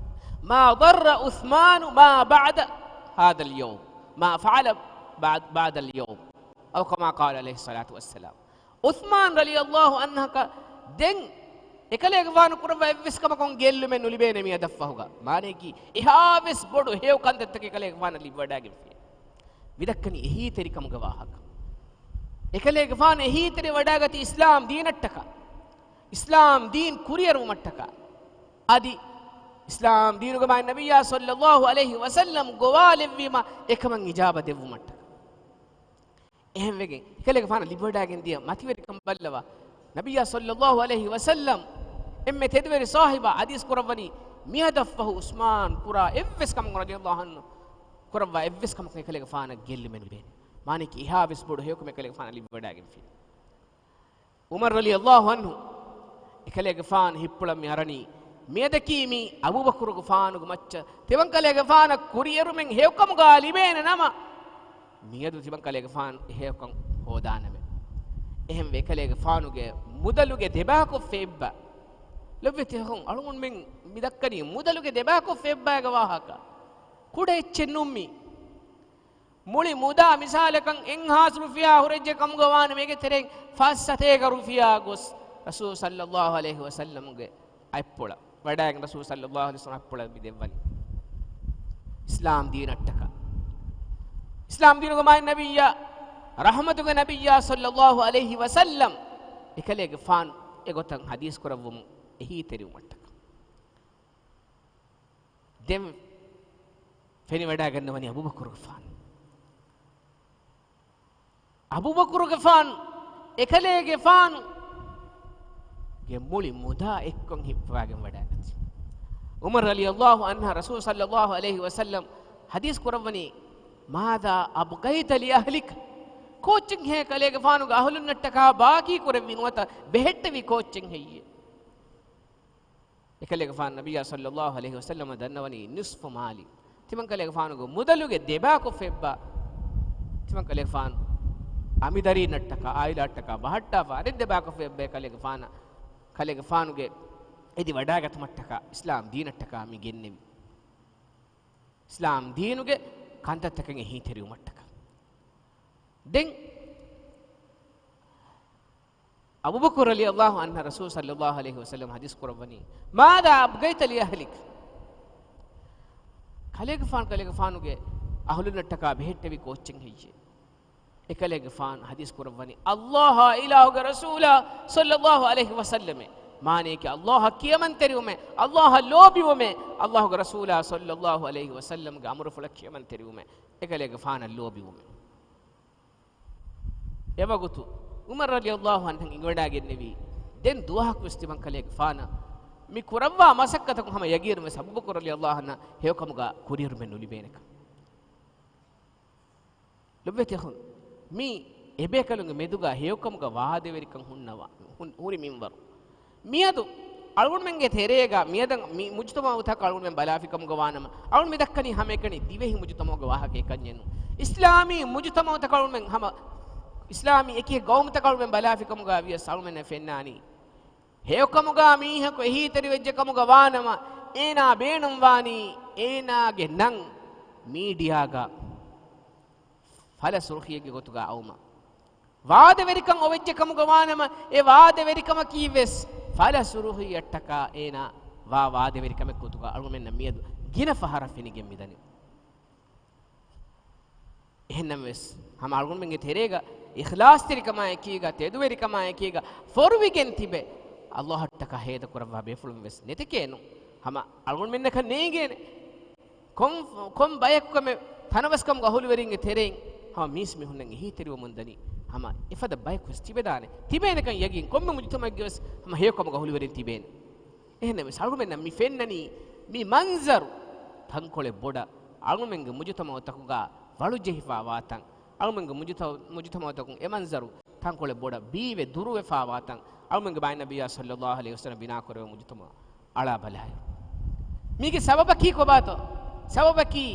ما ضر عثمان ما بعد هذا اليوم، ما فعل بعد، بعد اليوم، أو كما قال عليه الصلاة والسلام. ޢުޘްމާން ރަޟިޔައްލާހު ޢަންހަކަށް ދެން އެކަލޭގެފާނު ކުރައްވާ އެއްވެސް ކަމަކުން ގެއްލުމެއް ނުލިބޭނެ މިއަދަށްފަހުގަ. މާނައަކީ އެހާވެސް ބޮޑު ހެޔޮ ކަންތައްތަކެއް އެކަލޭގެފާނަށް ލިބިވަޑާގެންފި. މިދައްކަނީ އެހީތެރިކަމުގެ ވާހަކަ. އެކަލޭގެފާނު އެހީތެރިވަޑާގަތީ އިސްލާމް ދީނަށްޓަކާ، އިސްލާމް ދީން ކުރިއެރުވުމަށްޓަކާ، އަދި އިސްލާމް ދީނުގެ މާތް ނަބިއްޔާ ޞައްލައްލާހު ޢަލައިހި ވަސައްލަމް ގޮވާލެއްވީމަ އެކަމަށް އިޖާބަ ދެއްވުމަށްޓަކާ. އެހެންވެގެން އެކަލޭގެފާނަށް ލިބިވަޑާގެން ދިޔަ މަތިވެރިކަން ބައްލަވާ، ނަބިއްޔާ ޞައްލައްލާހު ޢަލައިހި ވަސައްލަމް އެންމެ ތެދުވެރި ޞާޙިބާ ޙަދީޘް ކުރައްވަނީ، މިއަދަށްފަހު ޢުޘްމާން ކުރާ އެއްވެސް ކަމަކުން ރަޟިޔައްލާހު ޢަންހު ކުރައްވާ އެއްވެސް ކަމަކުން އެކަލޭގެފާނަށް ގެއްލުމެއް ނުބޭނެ. މާނައަކީ އެހާވެސް ބޮޑު ހެޔޮކަމެއް އެކަލޭގެފާނަށް ލިބިވަޑާގެންފި. ޢުމަރު ރަޟިޔައްލާހު ޢަންހު އެކަލޭގެފާނު ހިތްޕުޅަށް މި އަރަނީ، މިއަދަކީ މީ އަބޫބަކުރުގެފާނުގެ މައްޗަށް ތިމަންކަލޭގެފާނަށް ކުރިއެރުމެއް ހެޔޮކަމުގަ ލިބޭނެ ނަމަ، މިއަދު ތިމަންކަލޭގެފާނު އެ ހެޔޮކަން ހޯދާނަމޭ. އެހެންވެ އެކަލޭގެފާނުގެ މުދަލުގެ ދެބައިކުފެ އެއްބަ. ލޮބުވެތި އަޚުން، އަޅުގަނޑުމެން މި ދައްކަނީ މުދަލުގެ ދެބައިކުފެ އެއްބައިގެ ވާހަކަ. ކުޑަ އެއްޗެއް ނޫން މީ. މުޅި މުދާ މިސާލަކަށް އެއްހާސް ރުފިޔާ ހުރެއްޖެ ކަމުގަ ވާނަމަ އޭގެ ތެރެއިން ފަސް ސަތޭކަ ރުފިޔާ ގޮސް ރަސޫލު ޞައްލައްލާހު ޢަލައިހި ވަސައްލަމްގެ އަތްޕުޅަށް ވަޑާގެން ރަސޫލު ޞައްލައްލާހު ޢަލައިހި ވަސައްލަމް އަތްޕުޅަށް މި ދެއްވަނީ. އިސްލާމް ދީނަށްޓަކާ، އިސްލާމް ދީނުގެ މާތް ނަބިއްޔާ، ރަޙްމަތުގެ ނަބިއްޔާ ޞައްލައްލާހު ޢަލައިހި ވަސައްލަމް އެކަލޭގެފާނު އެގޮތަށް ޙަދީޘް ކުރައްވަމުން އެހީތެރިވުމަށްޓަކާ. ދެން ފެނިވަޑާގަންނަވަނީ އަބޫބަކުރުގެފާނު. އަބޫބަކުރުގެފާނު އެކަލޭގެފާނުގެ މުޅި މުދާ އެއްކޮށް ހިއްޕަވާގެން ވަޑާގަތީ. ޢުމަރު ރަޟިޔައްލާހު ޢަންހަށް ރަސޫލު ޞައްލައްލާހު ޢަލައިހި ވަސައްލަމް ޙަދީޘް ކުރައްވަނީ، ماذا أبقيت لأهلك؟ ކޯއްޗެއްހޭ އެކަލޭގެފާނުގެ އަހުލުންނަށްޓަކާ ބާކީ ކުރެއްވީ ނުވަތަ ބެހެއްޓެވީ ކޯއްޗެއް ހެއްޔޭ؟ އެކަލޭގެފާނު ނަބިއްޔާ ޞައްލައްލާހު ޢަލައިހި ވަސައްލަމަށް ދަންނަވަނީ ނިޞްފު މާލީ. ތިމަންކަލޭގެފާނުގެ މުދަލުގެ ދެބައިކުފެ އެއްބަ ތިމަންކަލޭގެފާނު އަމިދަރީންނަށްޓަކާ އާއިލާއަށްޓަކާ ބަހައްޓާފަ އަނެއް ދެބައިކުފެ އެއްބަ އެކަލޭގެފާނަށް، ކަލޭގެފާނުގެ އެދި ވަޑާގަތުމަށްޓަކާ އިސްލާމް ދީނަށްޓަކާ މި ގެންނެވި. އިސްލާމް ދީނުގެ ކަންތައްތަކެއް އެހީތެރިވުމަށްޓަކާ. ދެން އަބޫބަކުރު ރަޟިޔައްލާހު ޢަންހަށް ރަސޫލު ޞައްލައްލާހު ޢަލައިހި ވަސައްލަމަ ޙަދީޘް ކުރައްވަނީ، ماذا أبقيت لأهلك؟ ކަލޭގެފާނު، ކަލޭގެފާނުގެ އަހުލުންނަށްޓަކާ ބެހެއްޓެވި ކޯއްޗެއް ހެއްޔޭ؟ އެކަލޭގެފާނު ޙަދީޘް ކުރައްވަނީ، ﷲ އާ އިލާހުގެ ރަސޫލާ ޞައްލައްލާހު ޢަލައިހި ވަސައްލަމެ، މާނަޔަކީ ﷲ އަށް ކިޔަމަންތެރިވުމޭ، ﷲ އަށް ލޯބިވުމޭ، ﷲގެ ރަސޫލާ ޞައްލަﷲ ޢަލައިހި ވަސައްލަމްގެ އަމުރުފުޅަށް ކިޔަމަންތެރިވުމޭ، އެކަލޭގެފާނަށް ލޯބިވުމޭ. އެވަގުތު ޢުމަރު ރަޟިޔަﷲ ޢަންހު އިނގިވަޑައިގެންނެވީ، ދެން ދުވަހަކުވެސް ތިމަން ކަލޭގެފާނަށް މި ކުރައްވާ މަސައްކަތަކުން ހަމަ ޔަގީނުވެސް އަބޫބަކުރު ރަޟިޔަﷲ ޢަންހު ހެޔޮކަމުގަ ކުރިއެރުމެއް ނުލިބޭނެކަން. ލޮބުވެތި އަޚުން، މީ އެބޭކަލުންގެ މެދުގަ ހެޔޮކަމުގަ ވާދަވެރިކަން ހުންނަވާ، ހުން-، ހުރި މިންވަރު. މިއަދު އަޅުގަނޑުމެންގެ ތެރޭގަ މިއަދަށް މި މުޖުތަމަޢުތަކަށް އަޅުގަނޑުމެން ބަލާފިކަމުގަ ވާނަމަ، އަޅުގަނޑު މި ދައްކަނީ ހަމައެކަނި ދިވެހި މުޖުތަމަޢުގެ ވާހަކަ އެކަންޏެއް ނޫން. އިސްލާމީ މުޖުތަމަޢުތަކަށް އަޅުގަނޑުމެން ހަމަ، އިސްލާމީ އެކި ގައުމުތަކަށް އަޅުގަނޑުމެން ބަލާފިކަމުގަ ވިޔަސް އަޅުގަނޑުމެންނަށް ފެންނާނީ، ހެޔޮކަމުގަ މީހަކު އެހީތެރިވެއްޖެ ކަމުގަ ވާނަމަ، އޭނާ ބޭނުންވާނީ އޭނާގެ ނަން މީޑިއާގަ ފަލަ ސުރުޚީއެއްގެ ގޮތުގަ އައުމަށް. ވާދަވެރިކަން އޮވެއްޖެ ކަމުގަ ވާނަމަ، އެ ވާދަވެރިކަމަކީ ވެސް ފަލަ ސުރުޚީއަށްޓަކާ އޭނާ ވާ ވާދަވެރިކަމެއް ގޮތުގަ އަޅުގަނޑުމެންނަށް މިއަދު ގިނަ ފަހަރަށް ފެނިގެން މިދަނީ. އެހެންނަމަވެސް، ހަމަ އަޅުގަނޑުމެންގެ ތެރޭގަ އިޚްލާޞްތެރިކަމާ އެކީގަ، ތެދުވެރިކަމާ އެކީގަ ފޮރުވިގެން ތިބެ، ﷲ އަށްޓަކާ ހޭދަކުރައްވާ ބޭފުޅުން ވެސް ނެތެކޭ ނޫން. ހަމަ އަޅުގަނޑުމެންނަކަށް ނޭނގޭނެ. ކޮން، ކޮން ބަޔަކު ކަމެއް ތަނަވަސްކަމުގެ އަހުލުވެރިންގެ ތެރެއިން ހަމަ މީސްމީހުންނަށް އެހީތެރިވަމުން ދަނީ. ހަމަ އެފަދަ ބަޔަކު ވެސް ތިބެދާނެ. ތިބޭނެކަން ޔަގީން ކޮންމެ މުޖުތަމަޢެއްގެ ވެސް ހަމަ ހެޔޮކަމުގެ އަހުލުވެރިން ތިބޭނެ. އެހެންނަމަވެސް އަޅުގަނޑުމެންނަށް މި ފެންނަނީ މި މަންޒަރު ތަންކޮޅެއް ބޮޑަށް އަޅުގަނޑުމެންގެ މުޖުތަމަޢުތަކުގަ ވަޅުޖެހިފާވާތަން، އަޅުގަނޑުމެންގެ މުޖުތަ-، މުޖުތަމަޢުތަކުން އެ މަންޒަރު ތަންކޮޅެއް ބޮޑަށް ބީވެ ދުރުވެފާވާތަން، އަޅުގަނޑުމެންގެ މާތް ނަބިއްޔާ ޞައްލަﷲ ޢަލައިހި ވަސައްލަމް ބިނާކުރެވޭ މުޖުތަމަޢު އަޅާ ބަލާއިރު. މީގެ ސަބަބަކީ ކޮބާތޯ؟ ސަބަބަކީ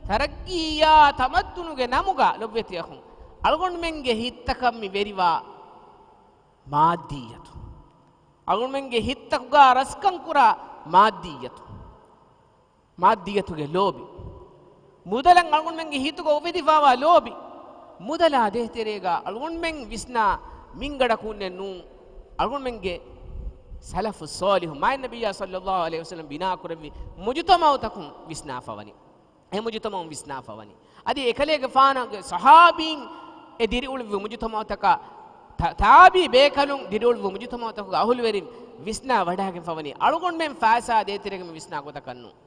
ތަރައްގީއާ ތަމައްދުނުގެ ނަމުގަ ލޮބުވެތި އަޚުން، އަޅުގަނޑުމެންގެ ހިތްތަކަށް މި ވެރިވާ މާއްދިއްޔަތު. އަޅުގަނޑުމެންގެ ހިތްތަކުގަ ރަސްކަން ކުރާ މާއްދިއްޔަތު. މާއްދިއްޔަތުގެ ލޯބި. މުދަލަށް އަޅުގަނޑުމެންގެ ހިތުގަ އުފެދިފާވާ ލޯބި. މުދަލާ ދޭތެރޭގަ އަޅުގަނޑުމެން ވިސްނާ މިންގަޑަކުންނެއް ނޫން. އަޅުގަނޑުމެންގެ ސަލަފު ޞާލިޙު މާތް ނަބިއްޔާ ޞައްލަﷲ ޢަލައިހި ވަސައްލަމް ބިނާކުރެއްވި މުޖުތަމަޢުތަކުން ވިސްނާފަ ވަނީ. އެ މުޖުތަމަޢުން ވިސްނާފަ ވަނީ. އަދި އެކަލޭގެފާނުގެ ޞަޙާބީން އެ ދިރިއުޅުއްވި މުޖުތަމަޢުތަކަށް ތަ-، ތާބިޢީ ބޭކަލުން ދިރިއުޅުއްވި މުޖުތަމަޢުތަކުގެ އަހުލުވެރިން ވިސްނާ ވަޑައިގެންފަ ވަނީ. އަޅުގަނޑުމެން ފައިސާ ދޭތެރޭގަ މި ވިސްނާ ގޮތަކަށް ނޫން.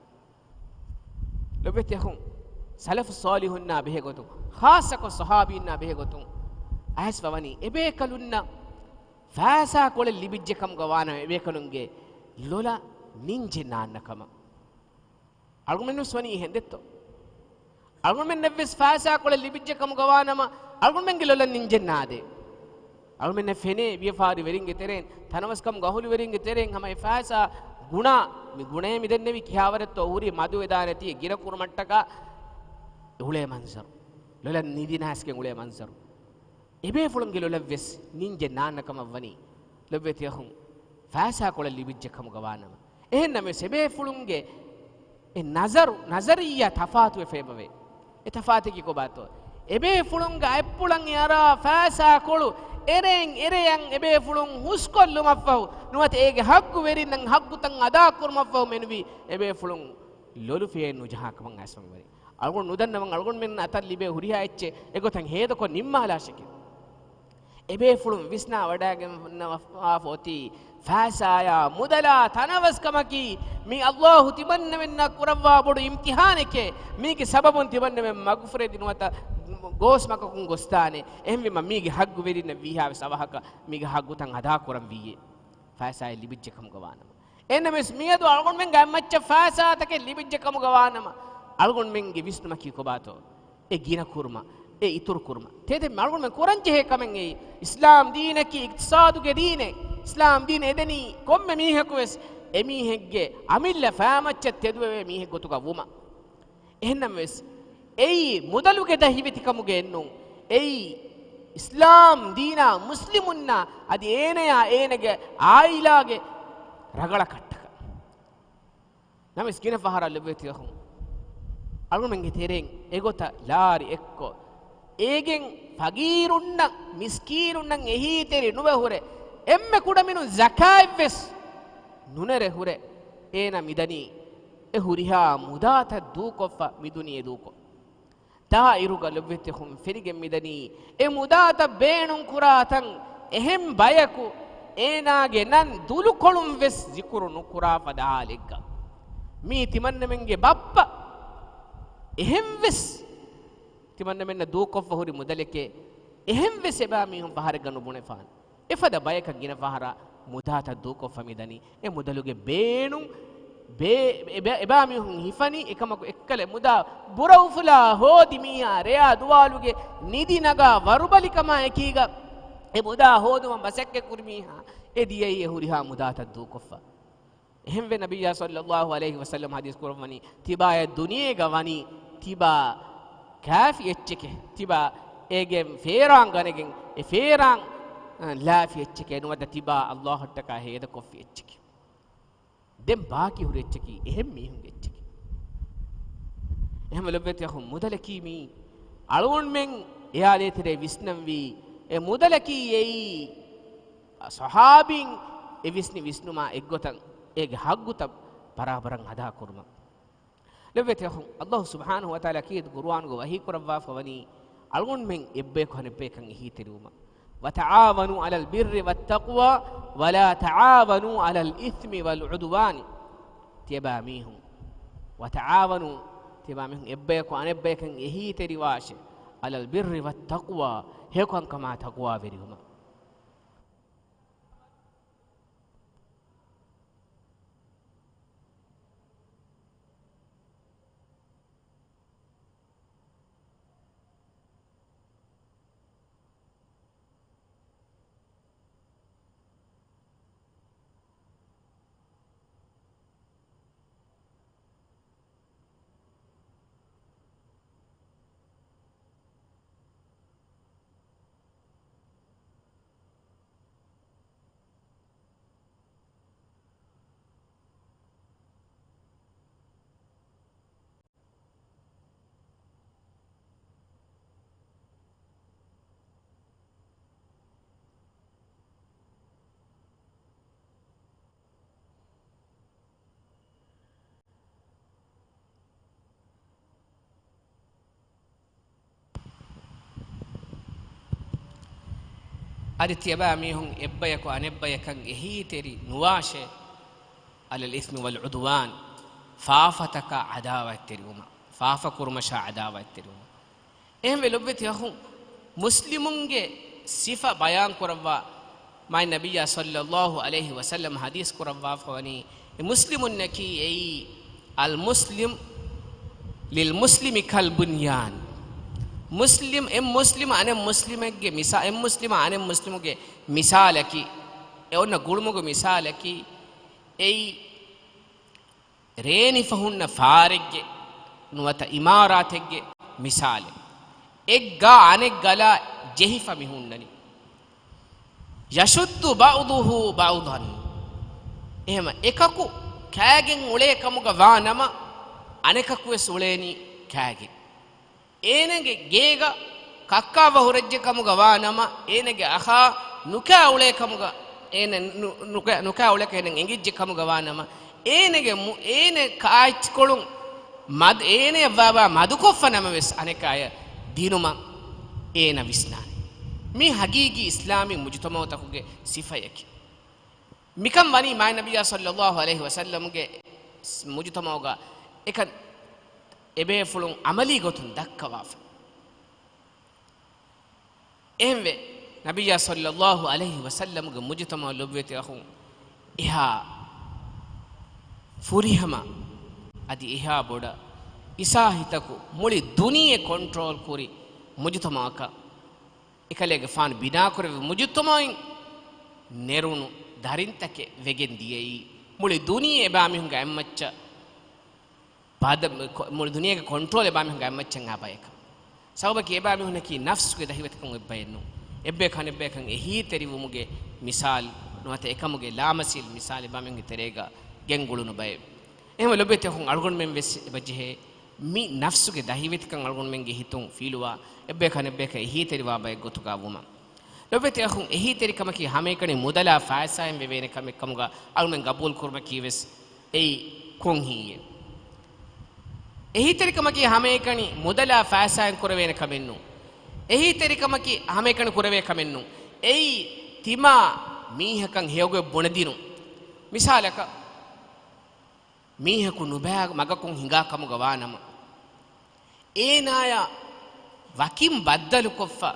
ލޮބުވެތި އަޚުން، ސަލަފު ޞާލިޙުންނާ ބެހޭގޮތުން، ޚާއްޞަކޮށް ޞަޙާބީންނާ ބެހޭގޮތުން އައިސްފަ ވަނީ އެބޭކަލުންނަށް ފައިސާ ކޮޅެއް ލިބިއްޖެ ކަމުގަ ވާނަމަ އެބޭކަލުންގެ ލޮލަށް ނިންޖެއް ނާންނަ ކަމަށް. އަޅުގަނޑުމެން ވެސް ވަނީ އެހެން ދެއްތޯ؟ އަޅުގަނޑުމެންނަށް ވެސް ފައިސާ ކޮޅެއް ލިބިއްޖެ ކަމުގަ ވާނަމަ، އަޅުގަނޑުމެންގެ ލޮލަށް ނިންޖެއް ނާދޭ. އަޅުގަނޑުމެންނަށް ފެނޭ ވިޔަފާރިވެރިންގެ ތެރެއިން، ތަނަވަސްކަމުގެ އަހުލުވެރިންގެ ތެރެއިން ހަމަ އެ ފައިސާ ގުނާ، މި ގުނައޭ މި ދެންނެވި ކިހާވަރެއްތޯ ހުރީ މަދުވެދާނެތީ ގިނަ ކުރުމަށްޓަކާ އުޅޭ މަންޒަރު. ލޮލަށް ނިދި ނާސްގެން އުޅޭ މަންޒަރު. އެބޭފުޅުންގެ ލޮލަށް ވެސް ނިންޖެއް ނާންނަ ކަމަށް ވަނީ، ލޮބުވެތި އަޚުން، ފައިސާ ކޮޅެއް ލިބިއްޖެ ކަމުގަ ވާނަމަ. އެހެންނަމަވެސް އެބޭފުޅުންގެ އެ ނަޒަރު، ނަޒަރިއްޔާ ތަފާތުވެފަ އެބަވޭ. އެ ތަފާތަކީ ކޮބާތޯ؟ އެބޭފުޅުންގެ އަތްޕުޅަށް އަރާ ފައިސާ ކޮޅު އެރެއިން އެރެޔަށް އެބޭފުޅުން ހުސްކޮށްލުމަށްފަހު، ނުވަތަ އޭގެ ހައްގު ވެރިންނަށް ހައްގުތައް އަދާކުރުމަށްފަހު މެނުވީ އެބޭފުޅުން ލޮލު ފެއެއް ނުޖަހާ ކަމަށް އައިސްފަ މިވަނީ. އަޅުގަނޑު ނުދަންނަވަން އަޅުގަނޑުމެން އަތަށް ލިބޭ ހުރިހާ އެއްޗެއް އެގޮތަށް ހޭދަކޮށް ނިންމާލާށެކޭ. އެބޭފުޅުން ވިސްނާ ވަޑައިގެންނަވާފަ އޮތީ ފައިސާޔާ މުދަލާ ތަނަވަސްކަމަކީ، މި ﷲ ތިމަންނަމެންނަށް ކުރައްވާ ބޮޑު އިމްތިޙާނެކޭ. މީގެ ސަބަބުން ތިމަންނަމެން މަގުފުރެދި ނުވަތަ ގޯސް މަގަކުން ގޮސްދާނެ. އެހެންވީމަ މީގެ ހައްގުވެރިންނަށް ވީހާވެސް އަވަހަކަށް މީގެ ހައްގުތައް އަދާކުރަން ވީއޭ. ފައިސާއެއް ލިބިއްޖެ ކަމުގަ ވާނަމަ. އެހެންނަމަވެސް މިއަދު އަޅުގަނޑުމެންގެ އަތްމައްޗަށް ފައިސާތަކެއް ލިބިއްޖެ ކަމުގަ ވާނަމަ، އަޅުގަނޑުމެންގެ ވިސްނުމަކީ ކޮބާތޯ؟ އެ ގިނަ ކުރުމަށް، އެ އިތުރު ކުރުމަށް. ތޭދެން އަޅުގަނޑުމެން ކުރަންޖެހޭ ކަމެއް އެއީ. އިސްލާމް ދީނަކީ އިޤްތިޞާދުގެ ދީނެއް. އިސްލާމް ދީން އެދެނީ ކޮންމެ މީހަކުވެސް އެމީހެއްގެ އަމިއްލަ ފައިމައްޗަށް ތެދުވެވޭ މީހެއް ގޮތުގަ ވުމަށް. އެހެންނަމަވެސް، އެއީ މުދަލުގެ ދަހިވެތިކަމުގައެއްނޫން. އެއީ އިސްލާމް ދީނާ މުސްލިމުންނާ އަދި އޭނަޔާ އޭނަގެ އާއިލާގެ ރަގަޅަކަށްޓަކަ. ނަމަވެސް ގިނަ ފަހަރަށް ލޮބުވެތި އަޚުން، އަޅުގަނޑުމެންގެ ތެރެއިން އެގޮތަށް ލާރި އެއްކޮށް، އޭގެން ފަގީރުންނަށް، މިސްކީނުންނަށް އެހީތެރި ނުވެ ހުރެ، އެންމެ ކުޑަމިނުން ޒަކާތްވެސް ނުނެރެ ހުރެ، އޭނަ މިދަނީ އެ ހުރިހާ މުދާތައް ދޫކޮށްފަ މި ދުނިޔެ ދޫކޮށް. ދާއިރުގަ ލޮބުވެތި އަޚުން ފެނިގެން މިދަނީ އެ މުދާތައް ބޭނުން ކުރާ ތަން. އެހެން ބަޔަކު އޭނާގެ ނަން ދުލުކޮޅުން ވެސް ޒިކުރު ނުކުރާ ފަދަ ހާލެއްގަ، މީ ތިމަންނަމެންގެ ބައްޕަ. އެހެން ވެސް ތިމަންނަމެންނަށް ދޫކޮށްފަ ހުރި މުދަލެކޭ. އެހެން ވެސް އެބައިމީހުން ފަހަރެއްގަ ނުބުނެފާނެ. އެފަދަ ބަޔަކަށް ގިނަ ފަހަރަށް މުދާތައް ދޫކޮށްފަ މިދަނީ. އެ މުދަލުގެ ބޭނުން، ބޭ-، އެބަ-، އެބައިމީހުން ހިފަނީ އެކަމަކު އެއްކަލަ މުދާ ބުރަ އުފުލާ ހޯދި މީހާ ރެޔާ ދުވާލުގެ ނިދި ނަގާ ވަރުބަލިކަމާ އެކީގަ އެ މުދާ ހޯދުމަށް މަސައްކަތް ކުރި މީހާ އެ ދިޔައީ އެ ހުރިހާ މުދާތައް ދޫކޮށްފަ. އެހެންވެ، ނަބިއްޔާ ޞައްލައްލާހު ޢަލައިހި ވަސައްލަމް ޙަދީޘް ކުރައްވަނީ، ތިބާއަށް ދުނިޔޭގަ ވަނީ ތިބާ ކާފި އެއްޗެކޭ، ތިބާ އޭގެ ފޭރާން ގަނެގެން، އެ ފޭރާން، އަ، ލާފި އެއްޗެކޭ، ނުވަތަ ތިބާ ﷲ އަށްޓަކާ ހޭދަކޮށްފި އެއްޗެކޭ. ދެން ބާކީ ހުރި އެއްޗަކީ އެހެން މީހުންގެ އެއްޗަކީ. އެހެންވެ ލޮބުވެތި އަޚުން، މުދަލަކީ މީ އަޅުގަނޑުމެން އެއާލޭތެރޭ ވިސްނަންވީ، އެ މުދަލަކީ އެއީ ޞަޙާބީން އެ ވިސްނި ވިސްނުމާ އެއްގޮތަށް އޭގެ ޙައްޤުތައް ބަރާބަރަށް އަދާކުރުމަށް. ލޮބުވެތި އަޚުން، ﷲ ސުބްޙާނަހޫ ވަތަޢާލާ ކީރިތި ޤުރުއާނުގަ ވަޙީ ކުރައްވާފަ ވަނީ، އަޅުގަނޑުމެން އެއްބަޔަކު އަނެއްބަޔަކަށް އެހީތެރިވުމަށް. وتعاونوا على البر والتقوى ولا تعاونوا على الإثم والعدوان. ތިޔަބައި މީހުން، وتعاونوا، ތިޔަބައި މީހުން އެއްބަޔަކު އަނެއްބަޔަކަށް އެހީތެރިވާށޭ، على البر والتقوى، ހެޔޮކަންކަމާ ތަޤްވާވެރިވުމަށް. އަދި ތިޔަބައިމީހުން އެއްބަޔަކު އަނެއްބަޔަކަށް އެހީތެރި ނުވާށޭ، على الإثم والعدوان، ފާފަތަކާ ޢަދާވަތްތެރިވުމަށް، ފާފަކުރުމަށާ ޢަދާވަތްތެރިވުމަށް. އެހެންވެ ލޮބުވެތި އަޚުން، މުސްލިމުންގެ ސިފަ ބަޔާން ކުރައްވާ މާތް ނަބިއްޔާ ޞައްލައްލާހު ޢަލައިހި ވަސައްލަމް ޙަދީޘް ކުރައްވާފަ ވަނީ، އެ މުސްލިމުންނަކީ އެއީ، المسلم للمسلم كالبنيان. މުސްލިމް، އެއް މުސްލިމް އަނެއް މުސްލިމެއްގެ މިސާ-، އެއް މުސްލިމާ އަނެއް މުސްލިމުގެ މިސާލަކީ، އެ އޮންނަ ގުޅުމުގެ މިސާލަކީ، އެއީ ރޭނިފަ ހުންނަ ފާރެއްގެ ނުވަތަ އިމާރާތެއްގެ މިސާލެއް. އެއްގާ އަނެއްގަލާ ޖެހިފަ މި ހުންނަނީ. يشد بعضه بعضا. އެހެމަ އެކަކު ކާގެން އުޅޭ ކަމުގަ ވާ ނަމަ، އަނެކަކު ވެސް އުޅޭނީ ކާގެން. އޭނަގެ ގޭގަ ކައްކާ ވަހުރެއްޖެ ކަމުގަ ވާ ނަމަ، އޭނަގެ އަޚާ ނުކާ އުޅޭ ކަމުގަ، އޭނަ ނު-، ނުކާ، ނުކާ އުޅޭކަށް އޭނަ އެނގިއްޖެ ކަމުގަ ވާ ނަމަ، އޭނަގެ މު-، އޭނަ ކާއެއްޗިކޮޅުން މަދު، އޭނަޔަށް ވާބާ މަދުކޮށްފަ ނަމަވެސް އަނެކާޔަށް ދިނުމަށް އޭނަ ވިސްނާނެ. މީ ހަގީގީ އިސްލާމީ މުޖުތަމަޢުތަކުގެ ސިފަޔަކީ. މިކަން ވަނީ މާތް ނަބިއްޔާ ޞައްލައްލާހު ޢަލައިހި ވަސައްލަމްގެ މުޖުތަމަޢުގަ އެކަން އެބޭފުޅުން ޢަމަލީ ގޮތުން ދައްކަވާފަ. އެހެންވެ، ނަބިއްޔާ ޞައްލައްލާހު ޢަލައިހި ވަސައްލަމްގެ މުޖުތަމަޢު ލޮބުވެތި އަޚުން އެހާ ފުރިހަމަ އަދި އެހާ ބޮޑަށް އިސާހިތަކު މުޅި ދުނިޔެ ކޮންޓްރޯލް ކުރި މުޖުތަމަޢަކަށް އެކަލޭގެފާނު ބިނާކުރެއްވި މުޖުތަމަޢުން ނެރުނު ދަރިންތަކެއް ވެގެން ދިޔައީ، މުޅި ދުނިޔެ އެބައިމީހުންގެ އަތްމައްޗަށް ބަދަ-، މުޅި ދުނިޔޭގެ ކޮންޓްރޯލް އެބައިމީހުންގެ އަތްމައްޗަށް އާ ބަޔަކަށް. ސަބަބަކީ އެބައިމީހުންނަކީ ނަފްސުގެ ދަހިވެތިކަން އޮތް ބައެއް ނޫން. އެއްބަޔަކު އަނެއްބަޔަކަށް އެހީތެރިވުމުގެ މިސާލު ނުވަތަ އެކަމުގެ ލާމަސީލު މިސާލު އެބައިމީހުންގެ ތެރޭގަ ގެންގުޅުނު ބައެއް. އެހެންވެ ލޮބުވެތި އަޚުން، އަޅުގަނޑުމެން ވެސް އެބަޖެހޭ މި ނަފްސުގެ ދަހިވެތިކަން އަޅުގަނޑުމެންގެ ހިތުން ފީލުވާ، އެއްބަޔަކު އަނެއްބަޔަކަށް އެހީތެރިވާ ބައެއް ގޮތުގަ ވުމަށް. ލޮބުވެތި އަޚުން، އެހީތެރިކަމަކީ ހަމައެކަނި މުދަލާ ފައިސާއިން ވެވޭނެ ކަމެއް ކަމުގަ އަޅުމެން ގަބޫލު ކުރުމަކީ ވެސް އެއީ ކޮން ހިތްއެއް؟ އެހީތެރިކަމަކީ ހަމައެކަނި މުދަލާ ފައިސާއިން ކުރެވޭނެ ކަމެއް ނޫން. އެހީތެރިކަމަކީ ހަމައެކަނި ކުރެވޭ ކަމެއް ނޫން. އެއީ ތިމާ މީހަކަށް ހެޔޮގޮތް ބުނެދިނުން. މިސާލަކަށް، މީހަކު ނުބައި މަގަކުން ހިނގާ ކަމުގަ ވާނަމަ، އޭނާޔަށް ވަކިން ބައްދަލުކޮށްފަ،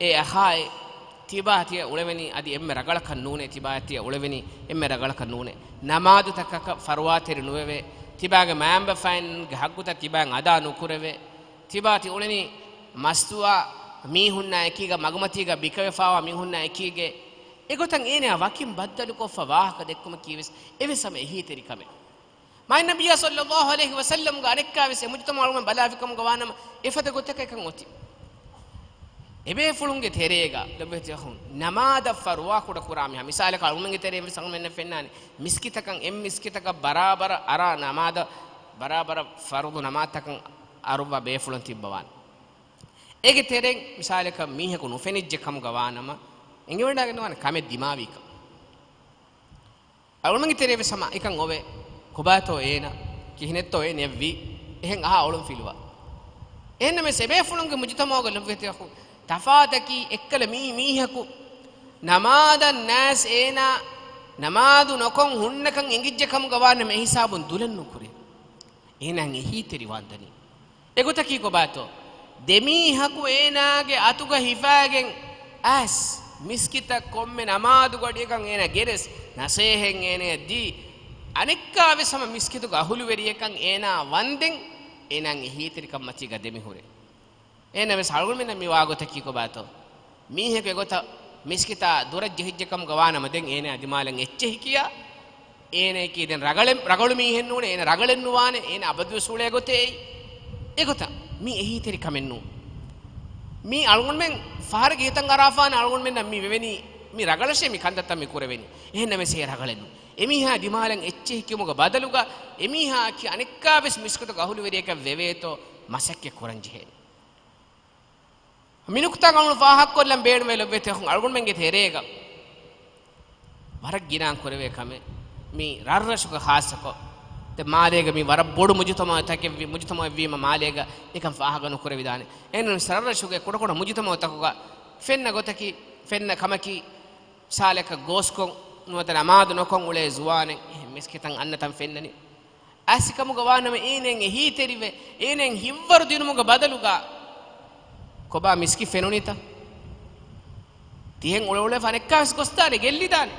އޭ އަޚާއޭ، ތިބާ ތިޔަ އުޅެވެނީ އަދި އެންމެ ރަގަޅަކަށް ނޫނޭ، ތިބާ ތިޔަ އުޅެވެނީ އެންމެ ރަގަޅަކަށް ނޫނޭ. ނަމާދުތަކަކަށް ފަރުވާތެރި ނުވެވޭ. ތިބާގެ މައިންބަފައިންގެ ހައްގުތައް ތިބާއިން އަދާ ނުކުރެވޭ. ތިބާ ތި އުޅެނީ މަސްތުވާ މީހުންނާ އެކީގަ، މަގުމަތީގަ ބިކަވެފާވާ މީހުންނާ އެކީގެ. އެގޮތަށް އޭނާ ވަކިން ބައްދަލުކޮށްފަ ވާހަކަ ދެއްކުމަކީވެސް އެވެސް ހަމަ އެހީތެރި ކަމެއް. މާތް ނަބިއްޔާ ޞައްލައްލާހު ޢަލައިހި ވަސައްލަމްގެ އަނެއްކާވެސް އެ މުޖުތަމަޢު އަޅުގަނޑު ބަލާފިކަމުގަ ވާނަމަ، އެފަދަ ގޮތަކަށް އެކަން އޮތީ. އެބޭފުޅުންގެ ތެރޭގަ ލޮބުވެތި އަޚުން، ނަމާދަށް ފަރުވާކުޑަކުރާ މީހާ، މިސާލަކަށް އަޅުގަނޑުމެންގެ ތެރޭން ވެސް އަޅުގަނޑުމެންނަށް ފެންނާނެ، މިސްކިތަކަށް އެއް މިސްކިތަކަށް ބަރާބަރަށް އަރާ ނަމާދަށް، ބަރާބަރަށް ފަރުޟު ނަމާދުތަކަށް އަރުއްވާ ބޭފުޅުން ތިއްބަވާނެ. އޭގެ ތެރެއިން މިސާލަކަށް މީހަކު ނުފެނިއްޖެ ކަމުގަ ވާނަމަ، އެނގިވަޑައިގަންނަވާނެ ކަމެއް ދިމާވީކަން. އަޅުގަނޑުމެންގެ ތެރޭ ވެސް ހަމަ އެކަން އޮވޭ. ކޮބާތޯ އޭނަ؟ ކިހިނެއްތޯ އޭނަ އެއްވީ؟ އެހެން އަހާ އޮޅުން ފިލުވާ. އެހެންނަމަވެސް އެބޭފުޅުންގެ މުޖުތަމަޢުގަ ލޮބުވެތި އަޚުން، ތަފާތަކީ އެއްކަލަ މީ މީހަކު ނަމާދަށް ނާސް އޭނާ ނަމާދު ނޮކޮން ހުންނަކަން އެނގިއްޖެ ކަމުގަ ވާނަމަ، އެހިސާބުން ދުލަން ނުކުރޭ. އޭނާ އެހީތެރިވާން ދަނީ. އެގޮތަކީ ކޮބާތޯ؟ ދެމީހަކު އޭނާގެ އަތުގަ ހިފާގެން އައިސް، މިސްކިތަށް ކޮންމެ ނަމާދު ގަޑިއަކަށް އޭނާ ގެނެސް، ނަސޭހަތް އޭނަޔަށް ދީ، އަނެއްކާވެސް ހަމަ މިސްކިތުގެ އަހުލުވެރިޔަކަށް އޭނާ ވަންދެން، އޭނާ އެހީތެރިކަންމަތީގަ ދެމިހުރޭ. އެހެންނަމަވެސް އަޅުގަނޑުމެންނަށް މި ވާގޮތަކީ ކޮބާތޯ؟ މީހަކު އެގޮތަށް މިސްކިތާ ދުރަށް ޖެހިއްޖެ ކަމުގަ ވާނަމަ، ދެން އޭނާ ދިމާލަށް އެއްޗެހި ކިޔާ، އޭނައަކީ ދެން ރަގަޅެއް، ރަގަޅު މީހެއް ނޫނޭ، އޭނަ ރަގަޅެއް ނުވާނެ، އޭނަ އަބަދުވެސް އުޅޭ ގޮތެއް އެއީ. އެގޮތަށް މީ އެހީތެރި ކަމެއް ނޫން. މީ އަޅުގަނޑުމެން ފަހަރަށް ހިތަށް އަރާފާނެ އަޅުގަނޑުމެންނަށް މި ވެވެނީ، މި ރަގަޅަށޭ މި ކަންތައްތައް މި ކުރެވެނީ. އެހެންނަމަވެސް އެ ރަގަޅެއް ނޫން. އެމީހާ ދިމާލަށް އެއްޗެހި ކިޔުމުގެ ބަދަލުގަ، އެމީހާއަކީ އަނެއްކާވެސް މިސްކިތުގެ އަހުލުވެރިޔަކަށް ވެވޭތޯ މަސައްކަތް ކުރަން ޖެހޭނެ. މި ނުކުތާ އަޅުގަނޑު ފާހަގަކޮށްލަން ބޭނުންވޭ ލޮބުވެތި އަޚުން، އަޅުގަނޑުމެންގެ ތެރޭގަ ވަރަށް ގިނައިން ކުރެވޭ ކަމެއް. މި ރަށްރަށުގަ ޚާއްޞަކޮށް، ދެ މާލޭގަ މި ވަރަށް ބޮޑު މުޖުތަމަޢުތަކެއްވި، މުޖުތަމަޢެއްވީމަ މާލޭގަ އެކަން ފާހަގަ ނުކުރެވިދާނެ. އެހެންނަމަވެސް ރަށްރަށުގެ ކުޑަކުޑަ މުޖުތަމަޢުތަކުގަ ފެންނަ ގޮތަކީ، ފެންނަ ކަމަކީ، މިސާލަކަށް ގޯސްކޮށް ނުވަތަ ނަމާދު ނޮކޮށް އުޅޭ ޒުވާނެއް އެހެން މިސްކިތަށް އަންނަތަން ފެންނަނީ. އައިސް ކަމުގަ ވާނަމަ އޭނައަށް އެހީތެރިވެ، އޭނައަށް ހިތްވަރު ދިނުމުގެ ބަދަލުގަ ކޮބާ މިސްކިތް ފެނުނީތަ؟ ތިހެން އުޅެ އުޅެފަ އަނެއްކާވެސް ގޮސްދާނެ، ގެއްލިދާނެ.